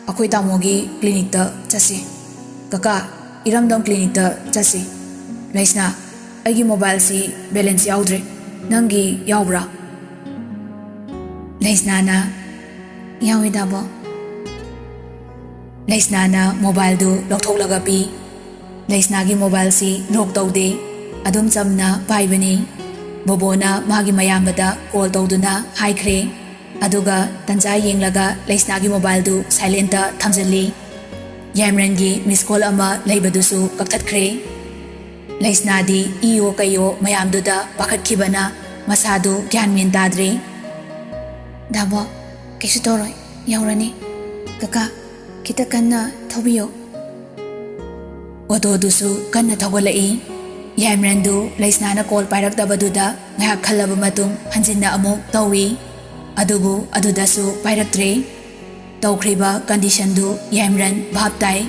ꯑꯩꯈꯣꯏ ꯇꯥꯃꯣꯒꯤ ꯀ꯭ꯂꯤꯅꯤꯛꯇ ꯆꯠꯁꯤ꯫ ꯀꯀꯥ, ꯏꯔꯝꯗꯝ ꯀ꯭ꯂꯤꯅꯤꯛꯇ ꯆꯠꯁꯤ꯫ ꯂꯩꯁꯅꯥ, ꯑꯩꯒꯤ ꯃꯣꯕꯥꯏꯜꯁꯤ ꯕꯦꯂꯦꯟꯁ ꯌꯥꯎꯗ꯭ꯔꯦ꯫ ꯅꯪꯒꯤ ꯌꯥꯎꯕ꯭ꯔꯥ?" ꯂꯩꯁꯅꯥꯅ, "ꯌꯥꯎꯋꯦ ꯗꯥꯕꯣ꯫" ꯂꯩꯁꯅꯥꯅ ꯃꯣꯕꯥꯏꯜꯗꯨ ꯂꯧꯊꯣꯛꯂꯒ ꯄꯤ꯫ ꯂꯩꯁꯅꯥꯒꯤ ꯃꯣꯕꯥꯏꯜꯁꯤ ꯂꯣꯛ ꯇꯧꯗꯦ꯫ ꯑꯗꯨꯝ ꯆꯝꯅ ꯄꯥꯏꯕꯅꯤ꯫ ꯕꯣꯕꯣꯅ ꯃꯥꯒꯤ ꯃꯌꯥꯝꯕꯗ ꯀꯣꯜ ꯇꯧꯗꯨꯅ ꯍꯥꯏꯈ꯭ꯔꯦ꯫ ꯑꯗꯨꯒ ꯇꯟꯖꯥ ꯌꯦꯡꯂꯒ ꯂꯩꯁꯅꯥꯒꯤ ꯃꯣꯕꯥꯏꯜꯗꯨ ꯁꯥꯏꯂꯦꯟꯇ ꯊꯝꯖꯤꯜꯂꯤ꯫ ꯌꯥꯏꯃꯔꯟꯒꯤ ꯃꯤꯁ ꯀꯣꯜ ꯑꯃ ꯂꯩꯕꯗꯨꯁꯨ ꯀꯛꯊꯠꯈ꯭ꯔꯦ꯫ ꯂꯩꯁꯅꯥꯗꯤ ꯏꯌꯣ ꯀꯩꯌꯣ ꯃꯌꯥꯝꯗꯨꯗ ꯄꯥꯈꯠꯈꯤꯕꯅ ꯃꯁꯥꯗꯨ ꯒ꯭ꯌꯥꯟ ꯃꯦꯟ ꯇꯥꯗ꯭ꯔꯦ꯫ "ꯗꯥꯕꯣ, ꯀꯩꯁꯨ ꯇꯧꯔꯣꯏ, ꯌꯧꯔꯅꯤ꯫ ꯀꯀꯥ, ꯈꯤꯇ ꯀꯟꯅ ꯊꯧꯕꯤꯌꯣ꯫" ꯑꯣꯇꯣꯗꯨꯁꯨ ꯀꯟꯅ ꯊꯧꯒꯠꯂꯛꯏ꯫ ꯌꯥꯏꯃꯔꯟꯗꯨ ꯂꯩꯁꯅꯥꯅ ꯀꯣꯜ ꯄꯥꯏꯔꯛꯇꯕꯗꯨꯗ ꯉꯥꯏꯍꯥꯛ ꯈꯜꯂꯕ ꯃꯇꯨꯡ ꯍꯟꯖꯤꯟꯅ ꯑꯃꯨꯛ ꯇꯧꯏ꯫ ꯑꯗꯨꯕꯨ ꯑꯗꯨꯗꯁꯨ ꯄꯥꯏꯔꯛꯇ꯭ꯔꯦ꯫ ꯇꯧꯈ꯭ꯔꯤꯕ ꯀꯟꯗꯤꯁꯟꯗꯨ ꯌꯥꯏꯃꯔꯟ ꯚꯥꯞ ꯇꯥꯏ꯫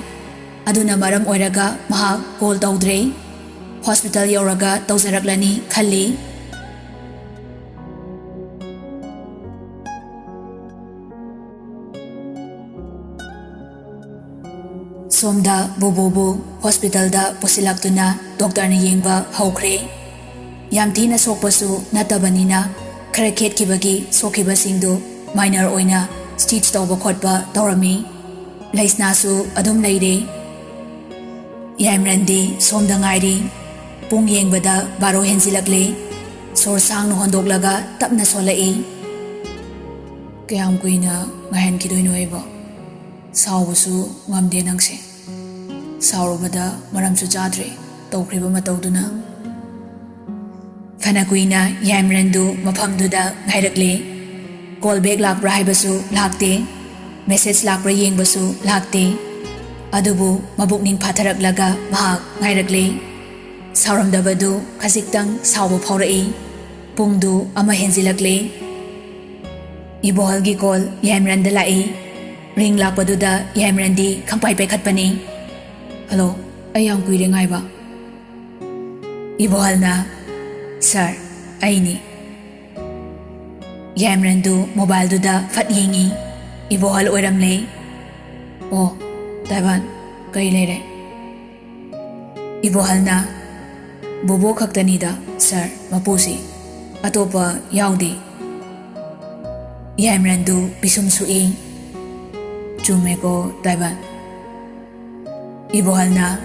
ꯑꯗꯨꯅ ꯃꯔꯝ ꯑꯣꯏꯔꯒ ꯃꯍꯥꯛ ꯀꯣꯜ ꯇꯧꯗ꯭ꯔꯦ꯫ ꯍꯣꯁꯄꯤꯇꯥꯜ ꯌꯧꯔꯒ ꯇꯧꯖꯔꯛꯂꯅꯤ ꯈꯜꯂꯤ꯫ ꯁꯣꯝꯗ ꯕꯣꯕꯣꯕꯨ ꯍꯣꯁꯄꯤꯇꯥꯜꯗ ꯄꯨꯁꯤꯜꯂꯛꯇꯨꯅ ꯗꯣꯛꯇꯔꯅ ꯌꯦꯡꯕ ꯍꯧꯈ꯭ꯔꯦ꯫ ꯌꯥꯝ ꯊꯤꯅ ꯁꯣꯛꯄꯁꯨ ꯅꯠꯇꯕꯅꯤꯅ ꯈꯔ ꯈꯦꯠꯈꯤꯕꯒꯤ ꯁꯣꯛꯈꯤꯕꯁꯤꯡꯗꯨ ꯃꯥꯏꯅꯔ ꯑꯣꯏꯅ ꯁ꯭ꯇꯤꯆ ꯇꯧꯕ ꯈꯣꯠꯄ ꯇꯧꯔꯝꯃꯤ꯫ ꯂꯩꯁꯅꯥꯁꯨ ꯑꯗꯨꯝ ꯂꯩꯔꯦ꯫ ꯌꯥꯏꯃꯔꯟꯗꯤ ꯁꯣꯝꯗ ꯉꯥꯏꯔꯤ꯫ ꯄꯨꯡ ꯌꯦꯡꯕꯗ ꯕꯥꯔꯣ ꯍꯦꯟꯖꯤꯜꯂꯛꯂꯦ꯫ ꯁꯣꯔ ꯁꯥꯡꯅ ꯍꯣꯟꯗꯣꯛꯂꯒ ꯇꯞꯅ ꯁꯣꯜꯂꯛꯏ꯫ "ꯀꯌꯥꯝ ꯀꯨꯏꯅ ꯉꯥꯏꯍꯟꯈꯤꯗꯣꯏꯅꯣ ꯑꯩꯕꯣ? ꯁꯥꯎꯕꯁꯨ ꯉꯝꯗꯦ ꯅꯪꯁꯦ꯫ ꯁꯥꯎꯔꯨꯕꯗ ꯃꯔꯝꯁꯨ ꯆꯥꯗ꯭ꯔꯦ ꯇꯧꯈ꯭ꯔꯤꯕ ꯃꯇꯧꯗꯨꯅ꯫" ꯐꯅ ꯀꯨꯏꯅ ꯌꯥꯏꯃꯔꯟꯗꯨ ꯃꯐꯝꯗꯨꯗ ꯉꯥꯏꯔꯛꯂꯦ꯫ ꯀꯣꯜ ꯕꯦꯛ ꯂꯥꯛꯄ꯭ꯔꯥ ꯍꯥꯏꯕꯁꯨ ꯂꯥꯛꯇꯦ꯫ ꯃꯦꯁꯦꯖ ꯂꯥꯛꯄ꯭ꯔꯥ ꯌꯦꯡꯕꯁꯨ ꯂꯥꯛꯇꯦ꯫ ꯑꯗꯨꯕꯨ ꯃꯕꯨꯛꯅꯤꯡ ꯐꯥꯊꯔꯛꯂꯒ ꯃꯍꯥꯛ ꯉꯥꯏꯔꯛꯂꯦ꯫ ꯁꯥꯎꯔꯝꯗꯕꯗꯨ ꯈꯖꯤꯛꯇꯪ ꯁꯥꯎꯕ ꯐꯥꯎꯔꯛꯏ꯫ ꯄꯨꯡꯗꯨ ꯑꯃ ꯍꯦꯟꯖꯤꯜꯂꯛꯂꯦ꯫ ꯏꯕꯣꯍꯜꯒꯤ ꯀꯣꯜ ꯌꯥꯏꯃꯔꯟꯗ ꯂꯥꯛꯏ꯫ ꯔꯤꯡ ꯂꯥꯛꯄꯗꯨꯗ ꯌꯥꯏꯃꯔꯟꯗꯤ ꯈꯪꯄꯥꯏ ꯄꯥꯏꯈꯠꯄꯅꯤ꯫ "ꯍꯜꯂꯣ, ꯑꯩ ꯌꯥꯝ ꯀꯨꯏꯔꯦ ꯉꯥꯏꯕ꯫" ꯏꯕꯣꯍꯜꯅ, "ꯁꯥꯔ, ꯑꯩꯅꯤ꯫" ꯌꯥꯏꯃꯔꯟꯗꯨ ꯃꯣꯕꯥꯏꯜꯗꯨꯗ ꯐꯠ ꯌꯦꯡꯉꯤ꯫ ꯏꯕꯣꯍꯜ ꯑꯣꯏꯔꯝꯂꯦ꯫ "ꯑꯣ, ꯇꯥꯏꯕꯥꯟ, ꯀꯔꯤ ꯂꯩꯔꯦ?" ꯏꯕꯣꯍꯜꯅ, "ꯕꯣꯕꯣ ꯈꯛꯇꯅꯤꯗ ꯁꯥꯔ, ꯃꯄꯨꯁꯤ꯫ ꯑꯇꯣꯞꯄ ꯌꯥꯎꯗꯦ꯫" ꯌꯥꯏꯃꯔꯟꯗꯨ ꯄꯤꯁꯨꯝ ꯁꯨꯛꯏ꯫ "ꯆꯨꯝꯃꯦꯀꯣ, ꯇꯥꯏꯕꯟ?" ꯏꯕꯣꯍꯜꯅ,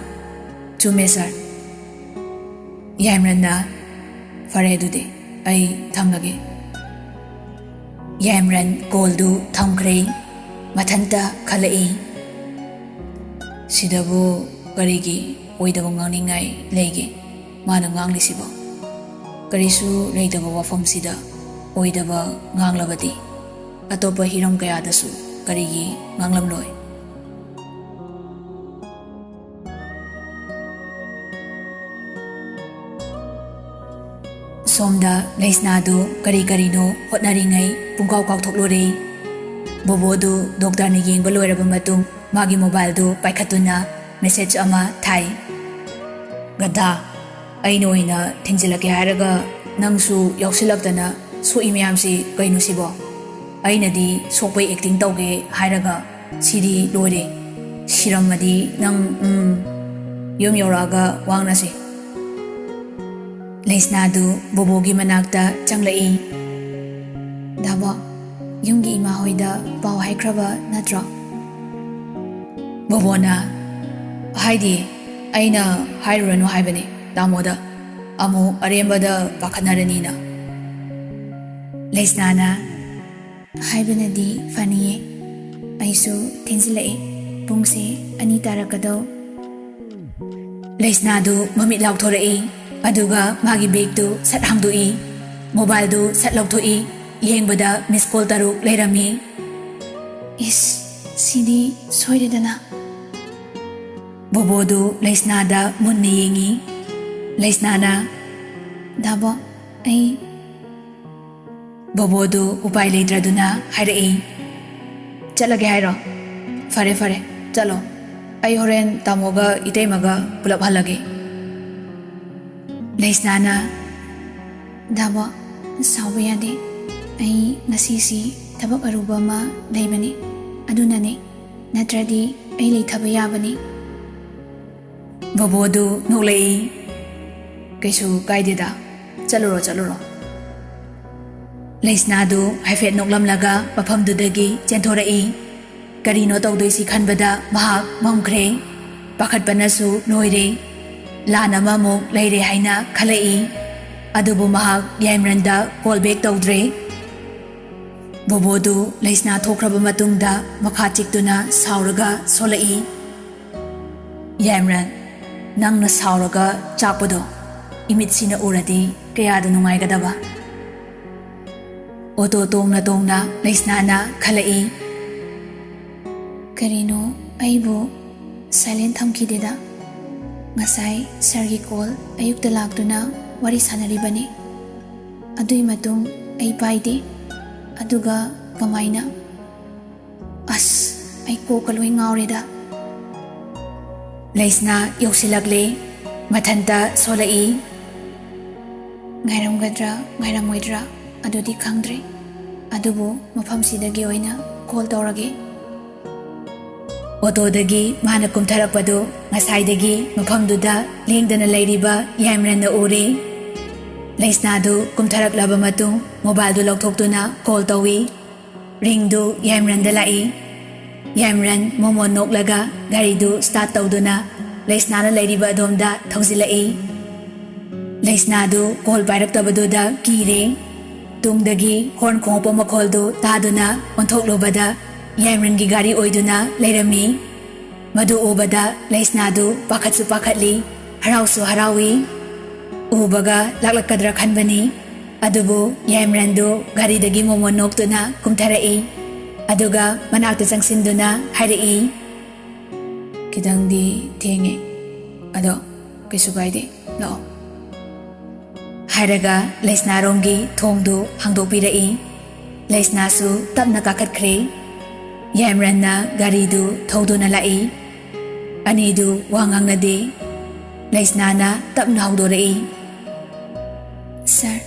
"ꯆꯨꯝꯃꯦ, ꯁꯥꯔ꯫" ꯌꯥꯏꯃꯔꯟꯅ, "ꯐꯔꯦ, ꯑꯗꯨꯗꯤ ꯑꯩ ꯊꯝꯂꯒꯦ꯫" ꯌꯥꯏꯃꯔꯟ ꯀꯣꯜꯗꯨ ꯊꯝꯈ꯭ꯔꯦ꯫ ꯃꯊꯟꯇ ꯈꯜꯂꯛꯏ, "ꯁꯤꯗꯕꯨ ꯀꯔꯤꯒꯤ ꯑꯣꯏꯗꯕ ꯉꯥꯡꯅꯤꯡꯉꯥꯏ ꯂꯩꯒꯦ ꯃꯥꯅ ꯉꯥꯡꯂꯤꯁꯤꯕꯣ? ꯀꯔꯤꯁꯨ ꯂꯩꯇꯕ ꯋꯥꯐꯝꯁꯤꯗ ꯑꯣꯏꯗꯕ ꯉꯥꯡꯂꯕꯗꯤ ꯑꯇꯣꯞꯄ ꯍꯤꯔꯝ ꯀꯌꯥꯗꯁꯨ ꯀꯔꯤꯒꯤ ꯉꯥꯡꯂꯝꯂꯣꯏ?" ꯁꯣꯝꯗ ꯂꯩꯁꯅꯥꯗꯨ ꯀꯔꯤ ꯀꯔꯤꯅꯣ ꯍꯣꯠꯅꯔꯤꯉꯩ ꯄꯨꯡꯀꯥꯎ ꯀꯥꯎꯊꯣꯛꯂꯨꯔꯦ꯫ ꯕꯣꯕꯣꯗꯨ ꯗꯣꯛꯇꯔꯅ ꯌꯦꯡꯕ ꯂꯣꯏꯔꯕ ꯃꯇꯨꯡ ꯃꯥꯒꯤ ꯃꯣꯕꯥꯏꯜꯗꯨ ꯄꯥꯏꯈꯠꯇꯨꯅ ꯃꯦꯁꯦꯖ ꯑꯃ ꯊꯥꯏ꯫ "ꯒꯙꯥ, ꯑꯩꯅ ꯑꯣꯏꯅ ꯊꯤꯟꯖꯤꯜꯂꯛꯀꯦ ꯍꯥꯏꯔꯒ ꯅꯪꯁꯨ ꯌꯥꯎꯁꯤꯜꯂꯛꯇꯅ ꯁꯣꯛꯏ ꯃꯌꯥꯝꯁꯤ ꯀꯩꯅꯣ ꯁꯤꯕꯣ? ꯑꯩꯅꯗꯤ ꯁꯣꯛꯄꯩ ꯑꯦꯛꯇꯤꯡ ꯇꯧꯒꯦ ꯍꯥꯏꯔꯒ ꯁꯤꯗꯤ ꯂꯣꯏꯔꯦ꯫ ꯁꯤꯔꯝꯃꯗꯤ ꯅꯪ, ꯎꯝ, ꯌꯨꯝ ꯌꯧꯔꯛꯑꯒ ꯋꯥ ꯉꯥꯡꯅꯁꯤ꯫" ꯂꯩꯁꯅꯥꯗꯨ ꯕꯣꯕꯣꯒꯤ ꯃꯅꯥꯛꯇ ꯆꯪꯂꯛꯏ꯫ "ꯗꯥꯕꯣ, ꯌꯨꯝꯒꯤ ꯏꯃꯥ ꯍꯣꯏꯗ ꯄꯥꯎ ꯍꯥꯏꯈ꯭ꯔꯕ ꯅꯠꯇ꯭ꯔꯣ?" ꯕꯣꯕꯣꯅ, "ꯍꯥꯏꯗꯤ, ꯑꯩꯅ ꯍꯥꯏꯔꯨꯔꯅꯨ ꯍꯥꯏꯕꯅꯤ ꯇꯥꯃꯣꯗ, ꯑꯃꯨꯛ ꯑꯔꯦꯝꯕꯗ ꯄꯥꯈꯠꯅꯔꯅꯤꯅ꯫" ꯂꯩꯁꯅꯥꯅ, "ꯍꯥꯏꯕꯅꯗꯤ ꯐꯅꯤꯌꯦ꯫ ꯑꯩꯁꯨ ꯊꯦꯡꯖꯤꯜꯂꯛꯑꯦ꯫ ꯄꯨꯡꯁꯦ ꯑꯅꯤ ꯇꯥꯔꯛꯀꯗꯧ꯫" ꯂꯩꯁꯅꯥꯗꯨ ꯃꯃꯤꯠ ꯂꯥꯎꯊꯣꯔꯛꯏ, ꯑꯗꯨꯒ ꯃꯥꯒꯤ ꯕꯦꯒꯇꯨ ꯁꯠ ꯍꯥꯡꯗꯣꯛꯏ꯫ ꯃꯣꯕꯥꯏꯜꯗꯨ ꯁꯠ ꯂꯧꯊꯣꯛꯏ꯫ ꯌꯦꯡꯕꯗ ꯃꯤꯁ ꯀꯣꯜ ꯇꯔꯨꯛ ꯂꯩꯔꯝꯃꯤ꯫ "ꯏꯁ, ꯁꯤꯗꯤ ꯁꯣꯏꯔꯦꯗꯅ꯫" ꯕꯣꯕꯣꯗꯨ ꯂꯩꯁꯅꯥꯗ ꯃꯨꯟꯅ ꯌꯦꯡꯏ꯫ ꯂꯩꯁꯅꯥꯅ, "ꯗꯥꯕꯣ, ꯑꯩ..." ꯕꯣꯕꯣꯗꯨ ꯎꯄꯥꯏ ꯂꯩꯇ꯭ꯔꯗꯨꯅ ꯍꯥꯏꯔꯛꯏ, "ꯆꯠꯂꯒꯦ ꯍꯥꯏꯔꯣ? ꯐꯔꯦ, ꯐꯔꯦ, ꯆꯠꯂꯣ꯫ ꯑꯩ ꯍꯣꯔꯦꯟ ꯇꯥꯃꯣꯒ ꯏꯇꯩꯃꯒ ꯄꯨꯂꯞ ꯍꯜꯂꯒꯦ꯫" ꯂꯩꯁꯅꯥꯅ, "ꯗꯥꯕꯣ, ꯁꯥꯎꯕ ꯌꯥꯗꯦ꯫ ꯑꯩ ꯉꯁꯤꯁꯤ ꯊꯕꯛ ꯑꯔꯨꯕ ꯑꯃ ꯂꯩꯕꯅꯤ, ꯑꯗꯨꯅꯅꯦ꯫ ꯅꯠꯇ꯭ꯔꯗꯤ ꯑꯩ ꯂꯩꯊꯕ ꯌꯥꯕꯅꯤ꯫" ꯕꯣꯕꯣꯗꯨ ꯅꯣꯛꯂꯛꯏ꯫ "ꯀꯩꯁꯨ ꯀꯥꯏꯗꯦꯗ, ꯆꯠꯂꯨꯔꯣ, ꯆꯠꯂꯨꯔꯣ꯫" ꯂꯩꯁꯅꯥꯗꯨ ꯍꯥꯏꯐꯦꯠ ꯅꯣꯛꯂꯝꯂꯒ ꯃꯐꯝꯗꯨꯗꯒꯤ ꯆꯦꯟꯊꯣꯔꯛꯏ꯫ ꯀꯔꯤꯅꯣ ꯇꯧꯗꯣꯏꯁꯤ ꯈꯟꯕꯗ ꯃꯍꯥꯛ ꯃꯝꯈ꯭ꯔꯦ꯫ ꯄꯥꯈꯠꯄꯅꯁꯨ ꯂꯣꯏꯔꯦ꯫ ꯂꯥꯟ ꯑꯃꯃꯨꯛ ꯂꯩꯔꯦ ꯍꯥꯏꯅ ꯈꯜꯂꯛꯏ꯫ ꯑꯗꯨꯕꯨ ꯃꯍꯥꯛ ꯌꯥꯏꯃꯔꯟꯗ ꯀꯣꯜ ꯕꯦꯛ ꯇꯧꯗ꯭ꯔꯦ꯫ ꯕꯣꯕꯣꯗꯨ ꯂꯩꯁꯅꯥ ꯊꯣꯛꯈ꯭ꯔꯕ ꯃꯇꯨꯡꯗ ꯃꯈꯥ ꯆꯤꯛꯇꯨꯅ ꯁꯥꯎꯔꯒ ꯁꯣꯜꯂꯛꯏ꯫ ꯌꯥꯏꯃꯔꯟ, ꯅꯪꯅ ꯁꯥꯎꯔꯒ ꯆꯥꯛꯄꯗꯣ ꯏꯃꯤꯠꯁꯤꯅ ꯎꯔꯗꯤ ꯀꯌꯥꯗ ꯅꯨꯡꯉꯥꯏꯒꯗꯕ꯫ ꯑꯣꯇꯣ ꯇꯣꯡꯅ ꯇꯣꯡꯅ ꯂꯩꯁꯅꯥꯅ ꯈꯜꯂꯛꯏ꯫ ꯀꯔꯤꯅꯣ ꯑꯩꯕꯨ ꯁꯥꯏꯂꯦꯟ ꯊꯝꯈꯤꯗꯦꯗ? ꯉꯁꯥꯏ ꯁꯥꯔꯒꯤ ꯀꯣꯜ ꯑꯌꯨꯛꯇ ꯂꯥꯛꯇꯨꯅ ꯋꯥꯔꯤ ꯁꯥꯟꯅꯔꯤꯕꯅꯤ꯫ ꯑꯗꯨꯏ ꯃꯇꯨꯡ ꯑꯩ ꯄꯥꯏꯗꯦ꯫ ꯑꯗꯨꯒ ꯀꯃꯥꯏꯅ? ꯑꯁ, ꯑꯩ ꯀꯣꯛꯀ ꯂꯣꯏ ꯉꯥꯎꯔꯦꯗ꯫ ꯂꯩꯁꯅꯥ ꯌꯧꯁꯤꯜꯂꯛꯂꯦ꯫ ꯃꯊꯟꯇ ꯁꯣꯜꯂꯛꯏ꯫ ꯉꯥꯏꯔꯝꯒꯗ꯭ꯔꯥ ꯉꯥꯏꯔꯝꯃꯣꯏꯗ꯭ꯔꯥ ꯑꯗꯨꯗꯤ ꯈꯪꯗ꯭ꯔꯦ, ꯑꯗꯨꯕꯨ ꯃꯐꯝꯁꯤꯗꯒꯤ ꯑꯣꯏꯅ ꯀꯣꯜ ꯇꯧꯔꯒꯦ꯫ ꯑꯣꯇꯣꯗꯒꯤ ꯃꯥꯅ ꯀꯨꯝꯊꯔꯛꯄꯗꯨ ꯉꯁꯥꯏꯗꯒꯤ ꯃꯐꯝꯗꯨꯗ ꯂꯦꯡꯗꯅ ꯂꯩꯔꯤꯕ ꯌꯥꯏꯃꯔꯟꯅ ꯎꯔꯦ꯫ ꯂꯩꯁꯅꯥꯗꯨ ꯀꯨꯝꯊꯔꯛꯂꯕ ꯃꯇꯨꯡ ꯃꯣꯕꯥꯏꯜꯗꯨ ꯂꯧꯊꯣꯛꯇꯨꯅ ꯀꯣꯜ ꯇꯧꯏ꯫ ꯔꯤꯡꯗꯨ ꯌꯥꯏꯃꯔꯟꯗ ꯂꯥꯛꯏ꯫ ꯌꯥꯏꯃꯔꯟ ꯃꯣꯃꯣꯟ ꯅꯣꯛꯂꯒ ꯒꯥꯔꯤꯗꯨ ꯁ꯭ꯇꯥꯔꯠ ꯇꯧꯗꯨꯅ ꯂꯩꯁꯅꯥꯅ ꯂꯩꯔꯤꯕ ꯑꯗꯣꯝꯗ ꯊꯧꯖꯤꯜꯂꯛꯏ꯫ ꯂꯩꯁꯅꯥꯗꯨ ꯀꯣꯜ ꯄꯥꯏꯔꯛꯇꯕꯗꯨꯗ ꯀꯤꯔꯦ꯫ ꯇꯨꯡꯗꯒꯤ ꯍꯣꯔꯟ ꯈꯣꯡꯉꯛꯄ ꯃꯈꯣꯜꯗꯨ ꯇꯥꯗꯨꯅ ꯑꯣꯟꯊꯣꯛꯂꯨꯕꯗ ꯌꯥꯏꯃꯔꯟꯒꯤ ꯒꯥꯔꯤ ꯑꯣꯏꯗꯨꯅ ꯂꯩꯔꯝꯃꯤ꯫ ꯃꯗꯨ ꯎꯕꯗ ꯂꯩꯁꯅꯥꯗꯨ ꯄꯥꯈꯠꯁꯨ ꯄꯥꯈꯠꯂꯤ, ꯍꯔꯥꯎꯁꯨ ꯍꯔꯥꯎꯏ꯫ ꯎꯕꯒ ꯂꯥꯛꯂꯛꯀꯗ꯭ꯔꯥ ꯈꯟꯕꯅꯤ꯫ ꯑꯗꯨꯕꯨ ꯌꯥꯏꯃꯔꯟꯗꯨ ꯒꯥꯔꯤꯗꯒꯤ ꯃꯣꯃꯣꯟ ꯅꯣꯛꯇꯨꯅ ꯀꯨꯝꯊꯔꯛꯏ꯫ ꯑꯗꯨꯒ ꯃꯅꯥꯛꯇ ꯆꯪꯁꯤꯟꯗꯨꯅ ꯍꯥꯏꯔꯛꯏ, "ꯈꯤꯇꯪꯗꯤ ꯊꯦꯡꯉꯦ, ꯑꯗꯣ ꯀꯩꯁꯨ ꯀꯥꯏꯗꯦ, ꯂꯥꯛꯑꯣ," ꯍꯥꯏꯔꯒ ꯂꯩꯁꯅꯥꯔꯣꯝꯒꯤ ꯊꯣꯡꯗꯨ ꯍꯥꯡꯗꯣꯛꯄꯤꯔꯛꯏ꯫ ꯂꯩꯁꯅꯥꯁꯨ ꯇꯞꯅ ꯀꯥꯈꯠꯈ꯭ꯔꯦ꯫ ꯌꯥꯏꯃꯔꯟꯅ ꯒꯥꯔꯤꯗꯨ ꯊꯧꯗꯨꯅ ꯂꯥꯛꯏ꯫ ꯑꯅꯤꯗꯨ ꯋꯥ ꯉꯥꯡꯅꯗꯦ꯫ ꯂꯩꯁꯅꯥꯅ ꯇꯞꯅ ꯍꯧꯗꯣꯔꯛꯏ, "ꯁꯥꯔ,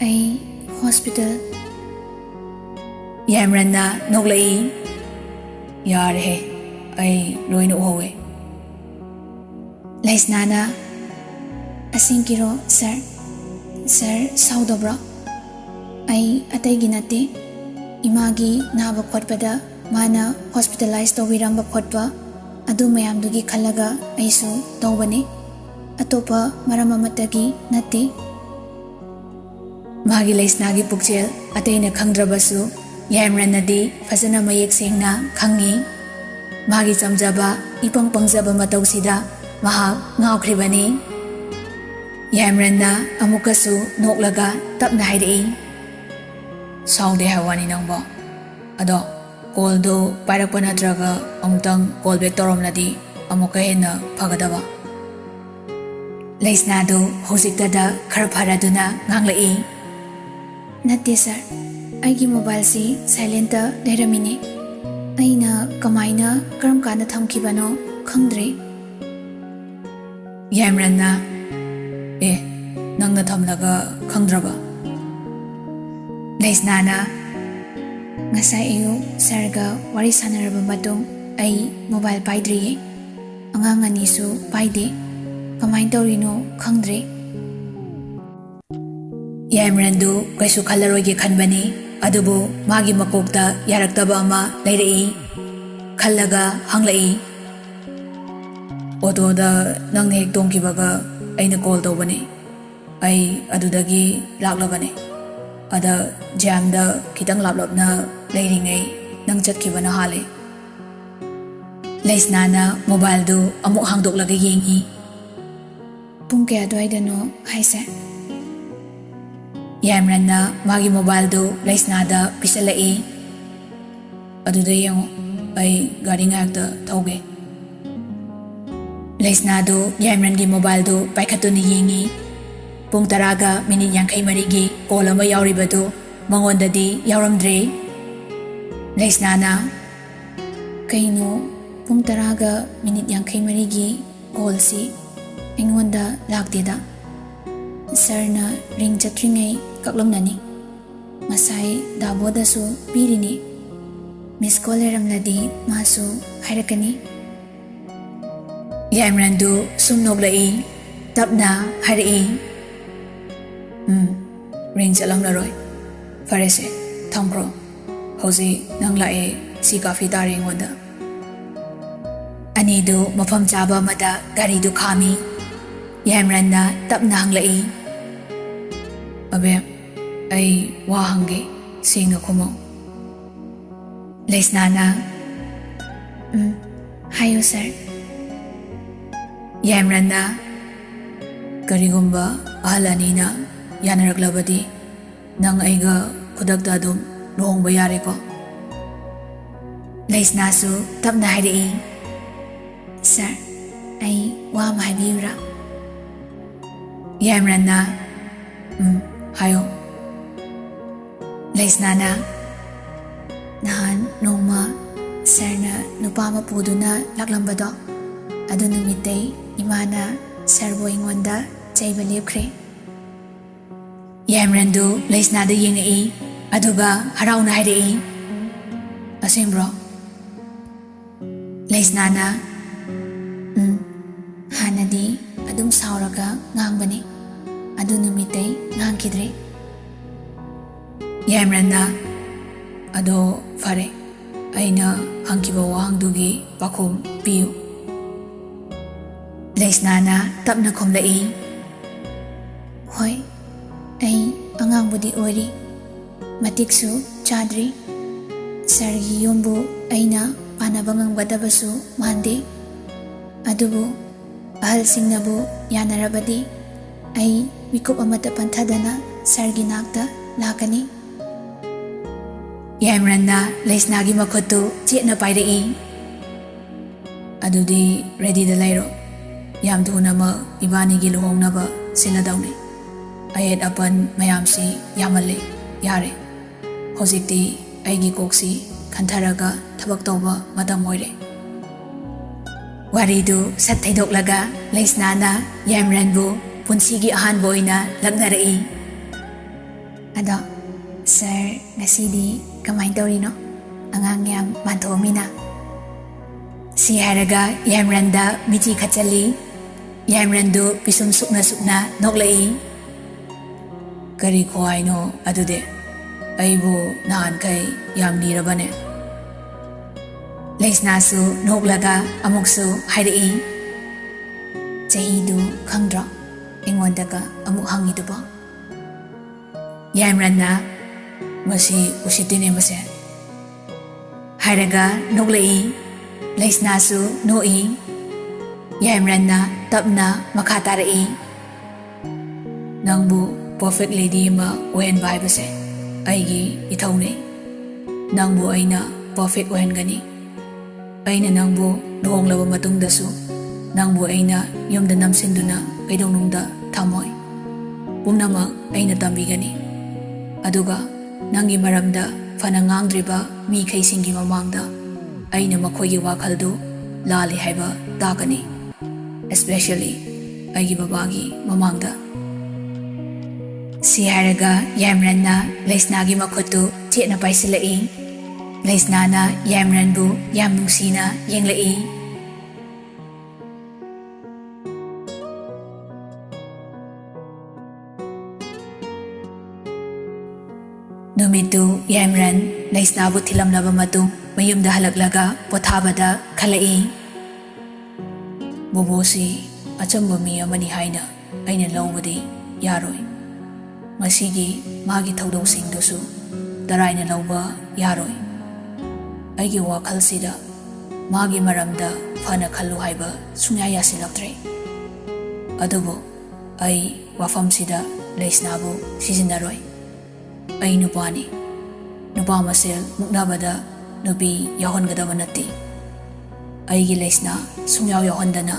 ꯑꯩ ꯍꯣꯁꯄꯤꯇꯥꯜ꯫" ꯌꯥꯏꯃꯔꯟꯅ ꯅꯣꯛꯂꯛꯏ, "ꯌꯥꯔꯦꯍꯦ, ꯑꯩ ꯂꯣꯏꯅ ꯎꯍꯧꯋꯦ꯫" ꯂꯩꯁꯅꯥꯅ, "ꯑꯁꯦꯡꯀꯤꯔꯣ ꯁꯥꯔ? ꯁꯥꯔ ꯁꯥꯎꯗꯕ꯭ꯔꯣ?" ꯑꯩ ꯑꯇꯩꯒꯤ ꯅꯠꯇꯦ꯫ ꯏꯃꯥꯒꯤ ꯅꯥꯕ ꯈꯣꯠꯄꯗ ꯃꯥꯅ ꯍꯣꯁꯄꯤꯇꯥꯂꯥꯏꯁ ꯇꯧꯕꯤꯔꯝꯕ ꯈꯣꯠꯄ, ꯑꯗꯨ ꯃꯌꯥꯝꯗꯨꯒꯤ ꯈꯜꯂꯒ ꯑꯩꯁꯨ ꯇꯧꯕꯅꯤ꯫ ꯑꯇꯣꯞꯄ ꯃꯔꯝ ꯑꯃꯠꯇꯒꯤ ꯅꯠꯇꯦ꯫ ꯃꯥꯒꯤ ꯂꯩꯁꯅꯥꯒꯤ ꯄꯨꯛꯆꯦꯜ ꯑꯇꯩꯅ ꯈꯪꯗ꯭ꯔꯕꯁꯨ ꯌꯥꯏꯃꯔꯟꯅꯗꯤ ꯐꯖꯅ ꯃꯌꯦꯛ ꯁꯦꯡꯅ ꯈꯪꯉꯤ꯫ ꯃꯥꯒꯤ ꯆꯝꯖꯕ, ꯏꯄꯪ ꯄꯪꯖꯕ ꯃꯇꯧꯁꯤꯗ ꯃꯍꯥꯛ ꯉꯥꯎꯈ꯭ꯔꯤꯕꯅꯤ꯫ ꯌꯥꯏꯃꯔꯟꯅ ꯑꯃꯨꯛꯀꯁꯨ ꯅꯣꯛꯂꯒ ꯇꯞꯅ ꯍꯥꯏꯔꯛꯏ, "ꯁꯥꯎꯗꯦ ꯍꯥꯏꯕ ꯋꯥꯅꯤ ꯅꯪꯕꯣ꯫ ꯑꯗꯣ ꯀꯣꯜꯗꯨ ꯄꯥꯏꯔꯛꯄ ꯅꯠꯇ꯭ꯔꯒ ꯑꯃꯨꯛꯇꯪ ꯀꯣꯜ ꯕꯦꯛ ꯇꯧꯔꯝꯂꯗꯤ ꯑꯃꯨꯛꯀ ꯍꯦꯟꯅ ꯐꯒꯗꯕ꯫" ꯂꯩꯁꯅꯥꯗꯨ ꯍꯧꯖꯤꯛꯇꯗ ꯈꯔ ꯐꯔꯗꯨꯅ ꯉꯥꯡꯂꯛꯏ, "ꯅꯠꯇꯦ ꯁꯥꯔ, ꯑꯩꯒꯤ ꯃꯣꯕꯥꯏꯜꯁꯤ ꯁꯥꯏꯂꯦꯟꯇ ꯂꯩꯔꯝꯃꯤꯅꯦ꯫ ꯑꯩꯅ ꯀꯃꯥꯏꯅ, ꯀꯔꯝ ꯀꯥꯟꯗ ꯊꯝꯈꯤꯕꯅꯣ ꯈꯪꯗ꯭ꯔꯦ꯫" ꯌꯥꯏꯃꯔꯟꯅ, "ꯑꯦ, ꯅꯪꯅ ꯊꯝꯂꯒ ꯈꯪꯗ꯭ꯔꯕ?" ꯂꯩꯁꯅꯥꯅ, "ꯉꯁꯥꯏ ꯑꯌꯨꯛ ꯁꯥꯔꯒ ꯋꯥꯔꯤ ꯁꯥꯟꯅꯔꯕ ꯃꯇꯨꯡ ꯑꯩ ꯃꯣꯕꯥꯏꯜ ꯄꯥꯏꯗ꯭ꯔꯤꯌꯦ꯫ ꯑꯉꯥꯡ ꯑꯅꯤꯁꯨ ꯄꯥꯏꯗꯦ꯫ ꯀꯃꯥꯏꯅ ꯇꯧꯔꯤꯅꯣ ꯈꯪꯗ꯭ꯔꯦ꯫" ꯌꯥꯏꯃꯔꯟꯗꯨ ꯀꯩꯁꯨ ꯈꯜꯂꯔꯣꯏꯒꯦ ꯈꯟꯕꯅꯤ, ꯑꯗꯨꯕꯨ ꯃꯥꯒꯤ ꯃꯀꯣꯛꯇ ꯌꯥꯔꯛꯇꯕ ꯑꯃ ꯂꯩꯔꯛꯏ꯫ ꯈꯜꯂꯒ ꯍꯪꯂꯛꯏ, "ꯑꯣꯇꯣꯗ ꯅꯪꯅ ꯍꯦꯛ ꯇꯣꯡꯈꯤꯕꯒ ꯑꯩꯅ ꯀꯣꯜ ꯇꯧꯕꯅꯤ꯫ ꯑꯩ ꯑꯗꯨꯗꯒꯤ ꯂꯥꯛꯂꯕꯅꯤ꯫ ꯑꯗ ꯖ꯭ꯌꯥꯝꯗ ꯈꯤꯇꯪ ꯂꯥꯞꯂꯞꯅ ꯂꯩꯔꯤꯉꯩ ꯅꯪ ꯆꯠꯈꯤꯕꯅ ꯍꯥꯜꯂꯦ꯫" ꯂꯩꯁꯅꯥꯅ ꯃꯣꯕꯥꯏꯜꯗꯨ ꯑꯃꯨꯛ ꯍꯥꯡꯗꯣꯛꯂꯒ ꯌꯦꯡꯉꯤ꯫ "ꯄꯨꯡ ꯀꯌꯥ ꯑꯗꯨꯋꯥꯏꯗꯅꯣ ꯍꯥꯏꯁꯦ?" ꯌꯥꯏꯃꯔꯟꯅ ꯃꯥꯒꯤ ꯃꯣꯕꯥꯏꯜꯗꯨ ꯂꯩꯁꯅꯥꯗ ꯄꯤꯁꯜꯂꯛꯏ꯫ "ꯑꯗꯨꯗ ꯌꯦꯡꯉꯣ, ꯑꯩ ꯒꯥꯔꯤ ꯉꯥꯏꯍꯥꯛꯇ ꯊꯧꯒꯦ꯫" ꯂꯩꯁꯅꯥꯗꯨ ꯌꯥꯏꯃꯔꯟꯒꯤ ꯃꯣꯕꯥꯏꯜꯗꯨ ꯄꯥꯏꯈꯠꯇꯨꯅ ꯌꯦꯡꯉꯤ꯫ ꯄꯨꯡ ꯇꯔꯥꯒ ꯃꯤꯅꯤꯠ ꯌꯥꯡꯈꯩ ꯃꯔꯤꯒꯤ ꯀꯣꯜ ꯑꯃ ꯌꯥꯎꯔꯤꯕꯗꯨ ꯃꯉꯣꯟꯗꯗꯤ ꯌꯥꯎꯔꯝꯗ꯭ꯔꯦ꯫ ꯂꯩꯁꯅꯥꯅ, "ꯀꯩꯅꯣ, ꯄꯨꯡ ꯇꯔꯥꯒ ꯃꯤꯅꯤꯠ ꯌꯥꯡꯈꯩ ꯃꯔꯤꯒꯤ ꯀꯣꯜꯁꯤ ꯑꯩꯉꯣꯟꯗ ꯂꯥꯛꯇꯦꯗ꯫ ꯁꯥꯔꯅ ꯔꯤꯡ ꯆꯠꯇ꯭ꯔꯤꯉꯩ ꯀꯛꯂꯝꯂꯅꯤ꯫ ꯉꯁꯥꯏ ꯗꯥꯕꯣꯗꯁꯨ ꯄꯤꯔꯤꯅꯤ꯫ ꯃꯤꯁ ꯀꯣꯜ ꯂꯩꯔꯝꯂꯗꯤ ꯃꯥꯁꯨ ꯍꯥꯏꯔꯛꯀꯅꯤ꯫" ꯌꯥꯏꯃꯔꯟꯗꯨ ꯁꯨꯝ ꯅꯣꯛꯂꯛꯏ, ꯇꯞꯅ ꯍꯥꯏꯔꯛꯏ, "ꯎꯝ, ꯔꯤꯡ ꯆꯠꯂꯝꯂꯔꯣꯏ꯫ "ꯐꯔꯦꯁꯦ, ꯊꯝꯈ꯭ꯔꯣ꯫ ꯍꯧꯖꯤꯛ ꯅꯪ ꯂꯥꯛꯑꯦ, ꯁꯤ ꯀꯥꯐꯤ ꯇꯥꯔꯦ ꯑꯩꯉꯣꯟꯗ"꯫ ꯑꯅꯤꯗꯨ ꯃꯐꯝ ꯆꯥꯕ ꯑꯃꯗ ꯒꯥꯔꯤꯗꯨ ꯈꯥꯝꯃꯤ꯫ ꯌꯥꯏꯃꯔꯟꯅ ꯇꯞꯅ ꯍꯪꯂꯛꯏ, "ꯑꯕꯦꯝ, ꯑꯩ ꯋꯥ ꯍꯪꯒꯦ, ꯁꯦꯡꯅ ꯈꯨꯝꯃꯣ"꯫ ꯂꯩꯁꯅꯥꯅ, "ꯎꯝ, ꯍꯥꯏꯌꯨ ꯁꯥꯔ"꯫ ꯌꯥꯏꯃꯔꯟꯅ, "ꯀꯔꯤꯒꯨꯝꯕ ꯑꯍꯜ ꯑꯅꯤꯅ ꯌꯥꯅꯔꯛꯂꯕꯗꯤ ꯅꯪ ꯑꯩꯒ ꯈꯨꯗꯛꯇ ꯑꯗꯨꯝ ꯂꯨꯍꯣꯡꯕ ꯌꯥꯔꯦꯀꯣ?" ꯂꯩꯁꯅꯥꯁꯨ ꯇꯞꯅ ꯍꯥꯏꯔꯛꯏ, "ꯁꯥꯔ, ꯑꯩ ꯋꯥ ꯑꯃ ꯍꯥꯏꯕꯤꯌꯨꯔꯥ?" ꯌꯥꯏꯃꯔꯟꯅ, "ꯎꯝ, ꯍꯥꯏꯌꯣ"꯫ ꯂꯩꯁꯅꯥꯅ, "ꯅꯍꯥꯟ ꯅꯣꯡꯃ ꯁꯥꯔꯅ ꯅꯨꯄꯥ ꯑꯃ ꯄꯨꯗꯨꯅ ꯂꯥꯛꯂꯝꯕꯗꯣ, ꯑꯗꯨ ꯅꯨꯃꯤꯠꯇꯩ ꯏꯃꯥꯅ ꯁꯥꯔꯕꯨ ꯑꯩꯉꯣꯟꯗ ꯆꯩꯕ ꯂꯦꯞꯈ꯭ꯔꯦ"꯫ ꯌꯥꯏꯃꯔꯟꯗꯨ ꯂꯩꯁꯅꯥꯗ ꯌꯦꯡꯉꯛꯏ, ꯑꯗꯨꯒ ꯍꯔꯥꯎꯅ ꯍꯥꯏꯔꯛꯏ, "ꯑꯁꯦꯡꯕ꯭ꯔꯣ?" ꯂꯩꯁꯅꯥꯅ, "ꯎꯝ, ꯍꯥꯟꯅꯗꯤ ꯑꯗꯨꯝ ꯁꯥꯎꯔꯒ ꯉꯥꯡꯕꯅꯤ, ꯑꯗꯨ ꯅꯨꯃꯤꯠꯇꯩ ꯉꯥꯡꯈꯤꯗ꯭ꯔꯦ"꯫ ꯌꯥꯏꯃꯔꯟꯅ, "ꯑꯗꯣ ꯐꯔꯦ, ꯑꯩꯅ ꯍꯪꯈꯤꯕ ꯋꯥꯍꯪꯗꯨꯒꯤ ꯄꯥꯎꯈꯨꯝ ꯄꯤꯌꯨ"꯫ ꯂꯩꯁꯅꯥꯅ ꯇꯞꯅ ꯈꯨꯝꯂꯛꯏ, "ꯍꯣꯏ, ꯑꯩ ꯑꯉꯥꯡꯕꯨꯗꯤ ꯑꯣꯏꯔꯤ, ꯃꯇꯤꯛꯁꯨ ꯆꯥꯗ꯭ꯔꯤ꯫ ꯁꯥꯔꯒꯤ ꯌꯨꯝꯕꯨ ꯑꯩꯅ ꯄꯥꯟꯅꯕ ꯉꯝꯒꯗꯕꯁꯨ ꯃꯥꯟꯗꯦ꯫ ꯑꯗꯨꯕꯨ ꯑꯍꯜꯁꯤꯡꯅꯕꯨ ꯌꯥꯅꯔꯕꯗꯤ ꯑꯩ ꯃꯤꯀꯨꯞ ꯑꯃꯠꯇ ꯄꯟꯊꯗꯅ ꯁꯥꯔꯒꯤ ꯅꯥꯛꯇ ꯂꯥꯛꯀꯅꯤ"꯫ ꯌꯥꯏꯃꯔꯟꯅ ꯂꯩꯁꯅꯥꯒꯤ ꯃꯈꯨꯠꯇꯨ ꯆꯦꯠꯅ ꯄꯥꯏꯔꯛꯏ꯫ "ꯑꯗꯨꯗꯤ ꯔꯦꯗꯤꯗ ꯂꯩꯔꯣ꯫ ꯌꯥꯝ ꯊꯨꯅꯃꯛ ꯏꯕꯥꯅꯤꯒꯤ ꯂꯨꯍꯣꯡꯅꯕ ꯁꯤꯜꯂꯗꯧꯅꯤ꯫ ꯑꯌꯦꯠ ꯑꯄꯟ ꯃꯌꯥꯝꯁꯤ ꯌꯥꯝꯃꯜꯂꯦ꯫ ꯌꯥꯔꯦ꯫ ꯍꯧꯖꯤꯛꯇꯤ ꯑꯩꯒꯤ ꯀꯣꯛꯁꯤ ꯈꯟꯊꯔꯒ ꯊꯕꯛ ꯇꯧꯕ ꯃꯇꯝ ꯑꯣꯏꯔꯦ"꯫ ꯋꯥꯔꯤꯗꯨ ꯁꯠ ꯊꯩꯗꯣꯛꯂꯒ ꯂꯩꯁꯅꯥꯅ ꯌꯥꯏꯃꯔꯟꯕꯨ ꯄꯨꯟꯁꯤꯒꯤ ꯑꯍꯥꯟꯕ ꯑꯣꯏꯅ ꯂꯛꯅꯔꯛꯏ꯫ "ꯑꯗꯣ, ꯁꯥꯔ, ꯉꯁꯤꯗꯤ ꯀꯃꯥꯏꯅ ꯇꯧꯔꯤꯅꯣ? ꯑꯉꯥꯡ ꯌꯥꯝ ꯃꯥꯟꯊꯣꯛꯑꯝꯃꯤꯅ"꯫ ꯁꯤ ꯍꯥꯏꯔꯒ ꯌꯥꯏꯃꯔꯟꯗ ꯃꯤꯆꯤ ꯈꯠꯆꯜꯂꯤ꯫ ꯌꯥꯏꯃꯔꯟꯗꯨ ꯄꯤꯁꯨꯝ ꯁꯨꯛꯅ ꯁꯨꯛꯅ ꯅꯣꯛꯂꯛꯏ꯫ "ꯀꯔꯤ ꯈꯨꯍꯥꯏꯅꯣ ꯑꯗꯨꯗꯤ?" ꯑꯩꯕꯨ ꯅꯍꯥꯟꯈꯩ ꯌꯥꯝ ꯂꯤꯔꯕꯅꯦ꯫ ꯂꯩꯁꯅꯥꯁꯨ ꯅꯣꯛꯂꯒ ꯑꯃꯨꯛꯁꯨ ꯍꯥꯏꯔꯛꯏ, "ꯆꯍꯤꯗꯨ ꯈꯪꯗ꯭ꯔꯣ?" ꯑꯩꯉꯣꯟꯗꯒ ꯑꯃꯨꯛ ꯍꯪꯉꯤꯗꯨꯕꯣ꯫ ꯌꯥꯏꯃꯔꯟꯅ, "ꯃꯁꯤ ꯎꯁꯤꯠꯇꯦꯅꯦ ꯃꯁꯦ" ꯍꯥꯏꯔꯒ ꯅꯣꯛꯂꯛꯏ꯫ ꯂꯩꯁꯅꯥꯁꯨ ꯅꯣꯛꯏ꯫ ꯌꯥꯏꯃꯔꯟꯅ ꯇꯞꯅ ꯃꯈꯥ ꯇꯥꯔꯛꯏ, "ꯅꯪꯕꯨ perfect lady ꯑꯃ ꯑꯣꯏꯍꯟꯕ ꯍꯥꯏꯕꯁꯦ ꯑꯩꯒꯤ ꯏꯊꯧꯅꯤ꯫ ꯅꯪꯕꯨ ꯑꯩꯅ perfect ꯑꯣꯏꯍꯟꯒꯅꯤ꯫ ꯑꯩꯅ ꯅꯪꯕꯨ ꯂꯨꯍꯣꯡꯂꯕ ꯃꯇꯨꯡꯗꯁꯨ ꯅꯪꯕꯨ ꯑꯩꯅ ꯌꯨꯝꯗ ꯅꯝꯁꯤꯟꯗꯨꯅ ꯀꯩꯗꯧꯅꯨꯡꯗ ꯊꯝꯃꯣꯏ꯫ ꯄꯨꯝꯅꯃꯛ ꯑꯩꯅ ꯇꯝꯕꯤꯒꯅꯤ꯫ ꯑꯗꯨꯒ ꯅꯪꯒꯤ ꯃꯔꯝꯗ ꯐꯅ ꯉꯥꯡꯗ꯭ꯔꯤꯕ ꯃꯤꯈꯩꯁꯤꯡꯒꯤ ꯃꯃꯥꯡꯗ ꯑꯩꯅ ꯃꯈꯣꯏꯒꯤ ꯋꯥꯈꯜꯗꯨ ꯂꯥꯜꯂꯤ ꯍꯥꯏꯕ ꯇꯥꯛꯀꯅꯤ, especially ꯑꯩꯒꯤ ꯕꯕꯥꯒꯤ ꯃꯃꯥꯡꯗ"꯫ ꯁꯤ ꯍꯥꯏꯔꯒ ꯌꯥꯏꯃꯔꯟꯅ ꯂꯩꯁꯅꯥꯒꯤ ꯃꯈꯨꯠꯇꯨ ꯆꯦꯠꯅ ꯄꯥꯏꯁꯤꯜꯂꯛꯏ꯫ ꯂꯩꯁꯅꯥꯅ ꯌꯥꯏꯃꯔꯟꯕꯨ ꯌꯥꯝ ꯅꯨꯡꯁꯤꯅ ꯌꯦꯡꯂꯛꯏ꯫ ꯅꯨꯃꯤꯠꯇꯨ ꯌꯥꯏꯃꯔꯟ ꯂꯩꯁꯅꯥꯕꯨ ꯊꯤꯜꯂꯝꯂꯕ ꯃꯇꯨꯡ ꯃꯌꯨꯝꯗ ꯍꯜꯂꯛꯂꯒ ꯄꯣꯊꯥꯕꯗ ꯈꯜꯂꯛꯏ, "ꯕꯣꯕꯣꯁꯤ ꯑꯆꯝꯕ ꯃꯤ ꯑꯃꯅꯤ ꯍꯥꯏꯅ ꯑꯩꯅ ꯂꯧꯕꯗꯤ ꯌꯥꯔꯣꯏ꯫ ꯃꯁꯤꯒꯤ ꯃꯥꯒꯤ ꯊꯧꯗꯧꯁꯤꯡꯗꯨꯁꯨ ꯇꯔꯥꯏꯅ ꯂꯧꯕ ꯌꯥꯔꯣꯏ꯫ ꯑꯩꯒꯤ ꯋꯥꯈꯜꯁꯤꯗ ꯃꯥꯒꯤ ꯃꯔꯝꯗ ꯐꯅ ꯈꯜꯂꯨ ꯍꯥꯏꯕ ꯁꯨꯡꯌꯥ ꯌꯥꯁꯤꯜꯂꯛꯇ꯭ꯔꯦ꯫ ꯑꯗꯨꯕꯨ ꯑꯩ ꯋꯥꯐꯝꯁꯤꯗ ꯂꯩꯁꯅꯥꯕꯨ ꯁꯤꯖꯤꯟꯅꯔꯣꯏ꯫ ꯑꯩ ꯅꯨꯄꯥꯅꯤ꯫ ꯅꯨꯄꯥ ꯃꯁꯦꯜ ꯃꯨꯛꯅꯕꯗ ꯅꯨꯄꯤ ꯌꯥꯎꯍꯟꯒꯗꯕ ꯅꯠꯇꯦ꯫ ꯑꯩꯒꯤ ꯂꯩꯁꯅꯥ ꯁꯨꯡꯌꯥꯎ ꯌꯥꯎꯍꯟꯗꯅ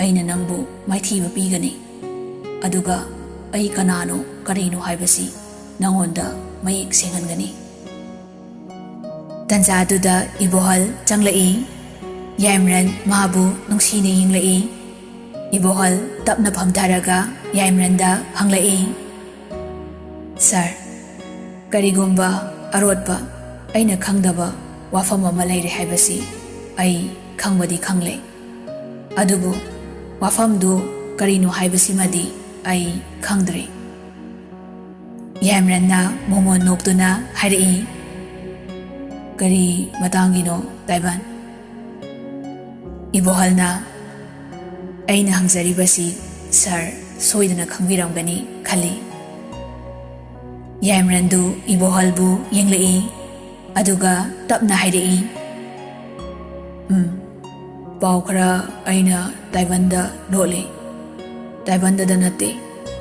ꯑꯩꯅ ꯅꯪꯕꯨ ꯃꯥꯏꯊꯤꯕ ꯄꯤꯒꯅꯤ꯫ ꯑꯗꯨꯒ ꯑꯩ ꯀꯅꯥꯅꯣ ꯀꯔꯤꯅꯣ ꯍꯥꯏꯕꯁꯤ ꯅꯉꯣꯟꯗ ꯃꯌꯦꯛ ꯁꯦꯡꯍꯟꯒꯅꯤ"꯫ ꯇꯟꯖꯥꯗꯨꯗ ꯏꯕꯣꯍꯜ ꯆꯪꯂꯛꯏ꯫ ꯌꯥꯏꯃꯔꯟ ꯃꯥꯕꯨ ꯅꯨꯡꯁꯤꯅ ꯌꯦꯡꯂꯛꯏ꯫ ꯏꯕꯣꯍꯜ ꯇꯞꯅ ꯐꯝꯊꯔꯒ ꯌꯥꯏꯃꯔꯟꯗ ꯍꯪꯂꯛꯏ, "ꯁꯥꯔ, ꯀꯔꯤꯒꯨꯝꯕ ꯑꯔꯣꯠꯄ ꯑꯩꯅ ꯈꯪꯗꯕ ꯋꯥꯐꯝ ꯑꯃ ꯂꯩꯔꯦ ꯍꯥꯏꯕꯁꯤ ꯑꯩ ꯈꯪꯕꯗꯤ ꯈꯪꯂꯦ꯫ ꯑꯗꯨꯕꯨ ꯋꯥꯐꯝꯗꯨ ꯀꯔꯤꯅꯣ ꯍꯥꯏꯕꯁꯤꯃꯗꯤ ꯑꯩ ꯈꯪꯗ꯭ꯔꯦ"꯫ ꯌꯥꯏꯃꯔꯟꯅ ꯃꯣꯃꯣꯟ ꯅꯣꯛꯇꯨꯅ ꯍꯥꯏꯔꯛꯏ, "ꯀꯔꯤ ꯃꯇꯥꯡꯒꯤꯅꯣ, ꯇꯥꯏꯕꯟ?" ꯏꯕꯣꯍꯜꯅ, "ꯑꯩꯅ ꯍꯪꯖꯔꯤꯕꯁꯤ ꯁꯥꯔ ꯁꯣꯏꯗꯅ ꯈꯪꯕꯤꯔꯝꯒꯅꯤ ꯈꯜꯂꯤ꯫" ꯌꯥꯏꯃꯔꯟꯗꯨ ꯏꯕꯣꯍꯜꯕꯨ ꯌꯦꯡꯂꯛꯏ, ꯑꯗꯨꯒ ꯇꯞꯅ ꯍꯥꯏꯔꯛꯏ, "ꯎꯝ, ꯄꯥꯎ ꯈꯔ ꯑꯩꯅ ꯇꯥꯏꯕꯟꯗ ꯂꯣꯠꯂꯤ꯫ ꯇꯥꯏꯕꯟꯗꯗ ꯅꯠꯇꯦ,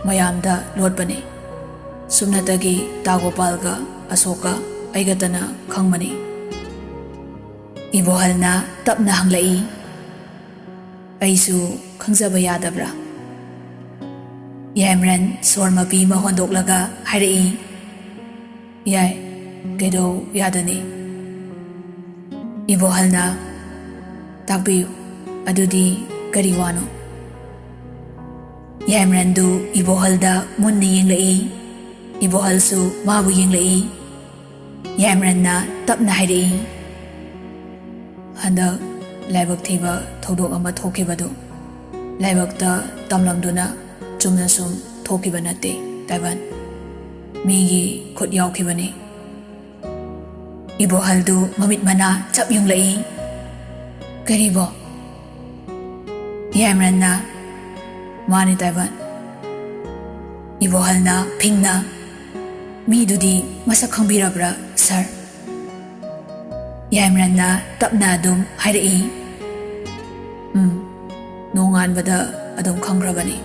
ꯃꯌꯥꯝꯗ ꯂꯣꯠꯄꯅꯤ꯫ ꯁꯨꯞꯅꯇꯒꯤ ꯇꯥꯒꯣꯄꯥꯜꯒ ꯑꯁꯣꯛꯀ ꯑꯩꯒꯇꯅ ꯈꯪꯕꯅꯤ꯫" ꯏꯕꯣꯍꯜꯅ ꯇꯞꯅ ꯍꯪꯂꯛꯏ, "ꯑꯩꯁꯨ ꯈꯪꯖꯕ ꯌꯥꯗꯕ꯭ꯔꯥ?" ꯌꯥꯏꯃꯔꯟ ꯁꯣꯔ ꯃꯄꯤ ꯑꯃ ꯍꯣꯟꯗꯣꯛꯂꯒ ꯍꯥꯏꯔꯛꯏ, "ꯌꯥꯏ, ꯀꯩꯗꯧ ꯌꯥꯗꯅꯤ?" ꯏꯕꯣꯍꯜꯅ, "ꯇꯥꯛꯄꯤꯌꯨ, ꯑꯗꯨꯗꯤ ꯀꯔꯤ ꯋꯥꯅꯣ?" ꯌꯥꯏꯃꯔꯟꯗꯨ ꯏꯕꯣꯍꯜꯗ ꯃꯨꯟꯅ ꯌꯦꯡꯂꯛꯏ꯫ ꯏꯕꯣꯍꯜꯁꯨ ꯃꯥꯕꯨ ꯌꯦꯡꯂꯛꯏ꯫ ꯌꯥꯏꯃꯔꯟꯅ ꯇꯞꯅ ꯍꯥꯏꯔꯛꯏ, "ꯍꯟꯗꯛ ꯂꯥꯏꯕꯛ ꯊꯤꯕ ꯊꯧꯗꯣꯛ ꯑꯃ ꯊꯣꯛꯈꯤꯕꯗꯨ ꯂꯥꯏꯕꯛꯇ ꯇꯝꯂꯝꯗꯨꯅ ꯆꯨꯝꯅ ꯁꯨꯝ ꯊꯣꯛꯈꯤꯕ ꯅꯠꯇꯦ, ꯇꯥꯏꯕꯟ꯫ ꯃꯤꯒꯤ ꯈꯨꯠ ꯌꯥꯎꯈꯤꯕꯅꯤ꯫" ꯏꯕꯣꯍꯜꯗꯨ ꯃꯃꯤꯠ ꯃꯅꯥ ꯆꯞ ꯌꯨꯡꯂꯛꯏ꯫ "ꯀꯔꯤꯕꯣ?" ꯌꯥꯏꯃꯔꯟꯅ, "ꯃꯥꯅꯤ, ꯇꯥꯏꯕꯟ꯫" ꯏꯕꯣꯍꯜꯅ ꯐꯤꯡꯅ, "ꯃꯤꯗꯨꯗꯤ ꯃꯁꯛ ꯈꯪꯕꯤꯔꯕ꯭ꯔꯥ, ꯁꯥꯔ?" ꯌꯥꯏꯃꯔꯟꯅ ꯇꯞꯅ ꯑꯗꯨꯝ ꯍꯥꯏꯔꯛꯏ, "ꯎꯝ, ꯅꯣꯡꯉꯥꯟꯕꯗ ꯑꯗꯨꯝ ꯈꯪꯈ꯭ꯔꯕꯅꯤ꯫"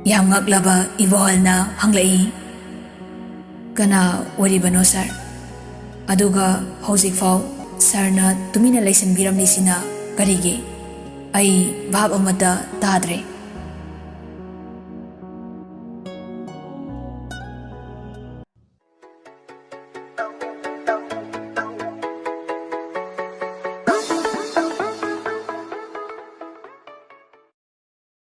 ꯌꯥꯝ ꯉꯛꯂꯕ ꯏꯕꯣꯍꯜꯅ ꯍꯪꯂꯛꯏ, "ꯀꯅꯥ ꯑꯣꯏꯔꯤꯕꯅꯣ, ꯁꯥꯔ? ꯑꯗꯨꯒ ꯍꯧꯖꯤꯛꯐꯥꯎ ꯁꯥꯔꯅ ꯇꯨꯃꯤꯟꯅ ꯂꯩꯁꯤꯟꯕꯤꯔꯝꯂꯤꯁꯤꯅ ꯀꯔꯤꯒꯤ? ꯑꯩ ꯚꯥꯞ ꯑꯃꯠꯇ ꯇꯥꯗ꯭ꯔꯦ꯫"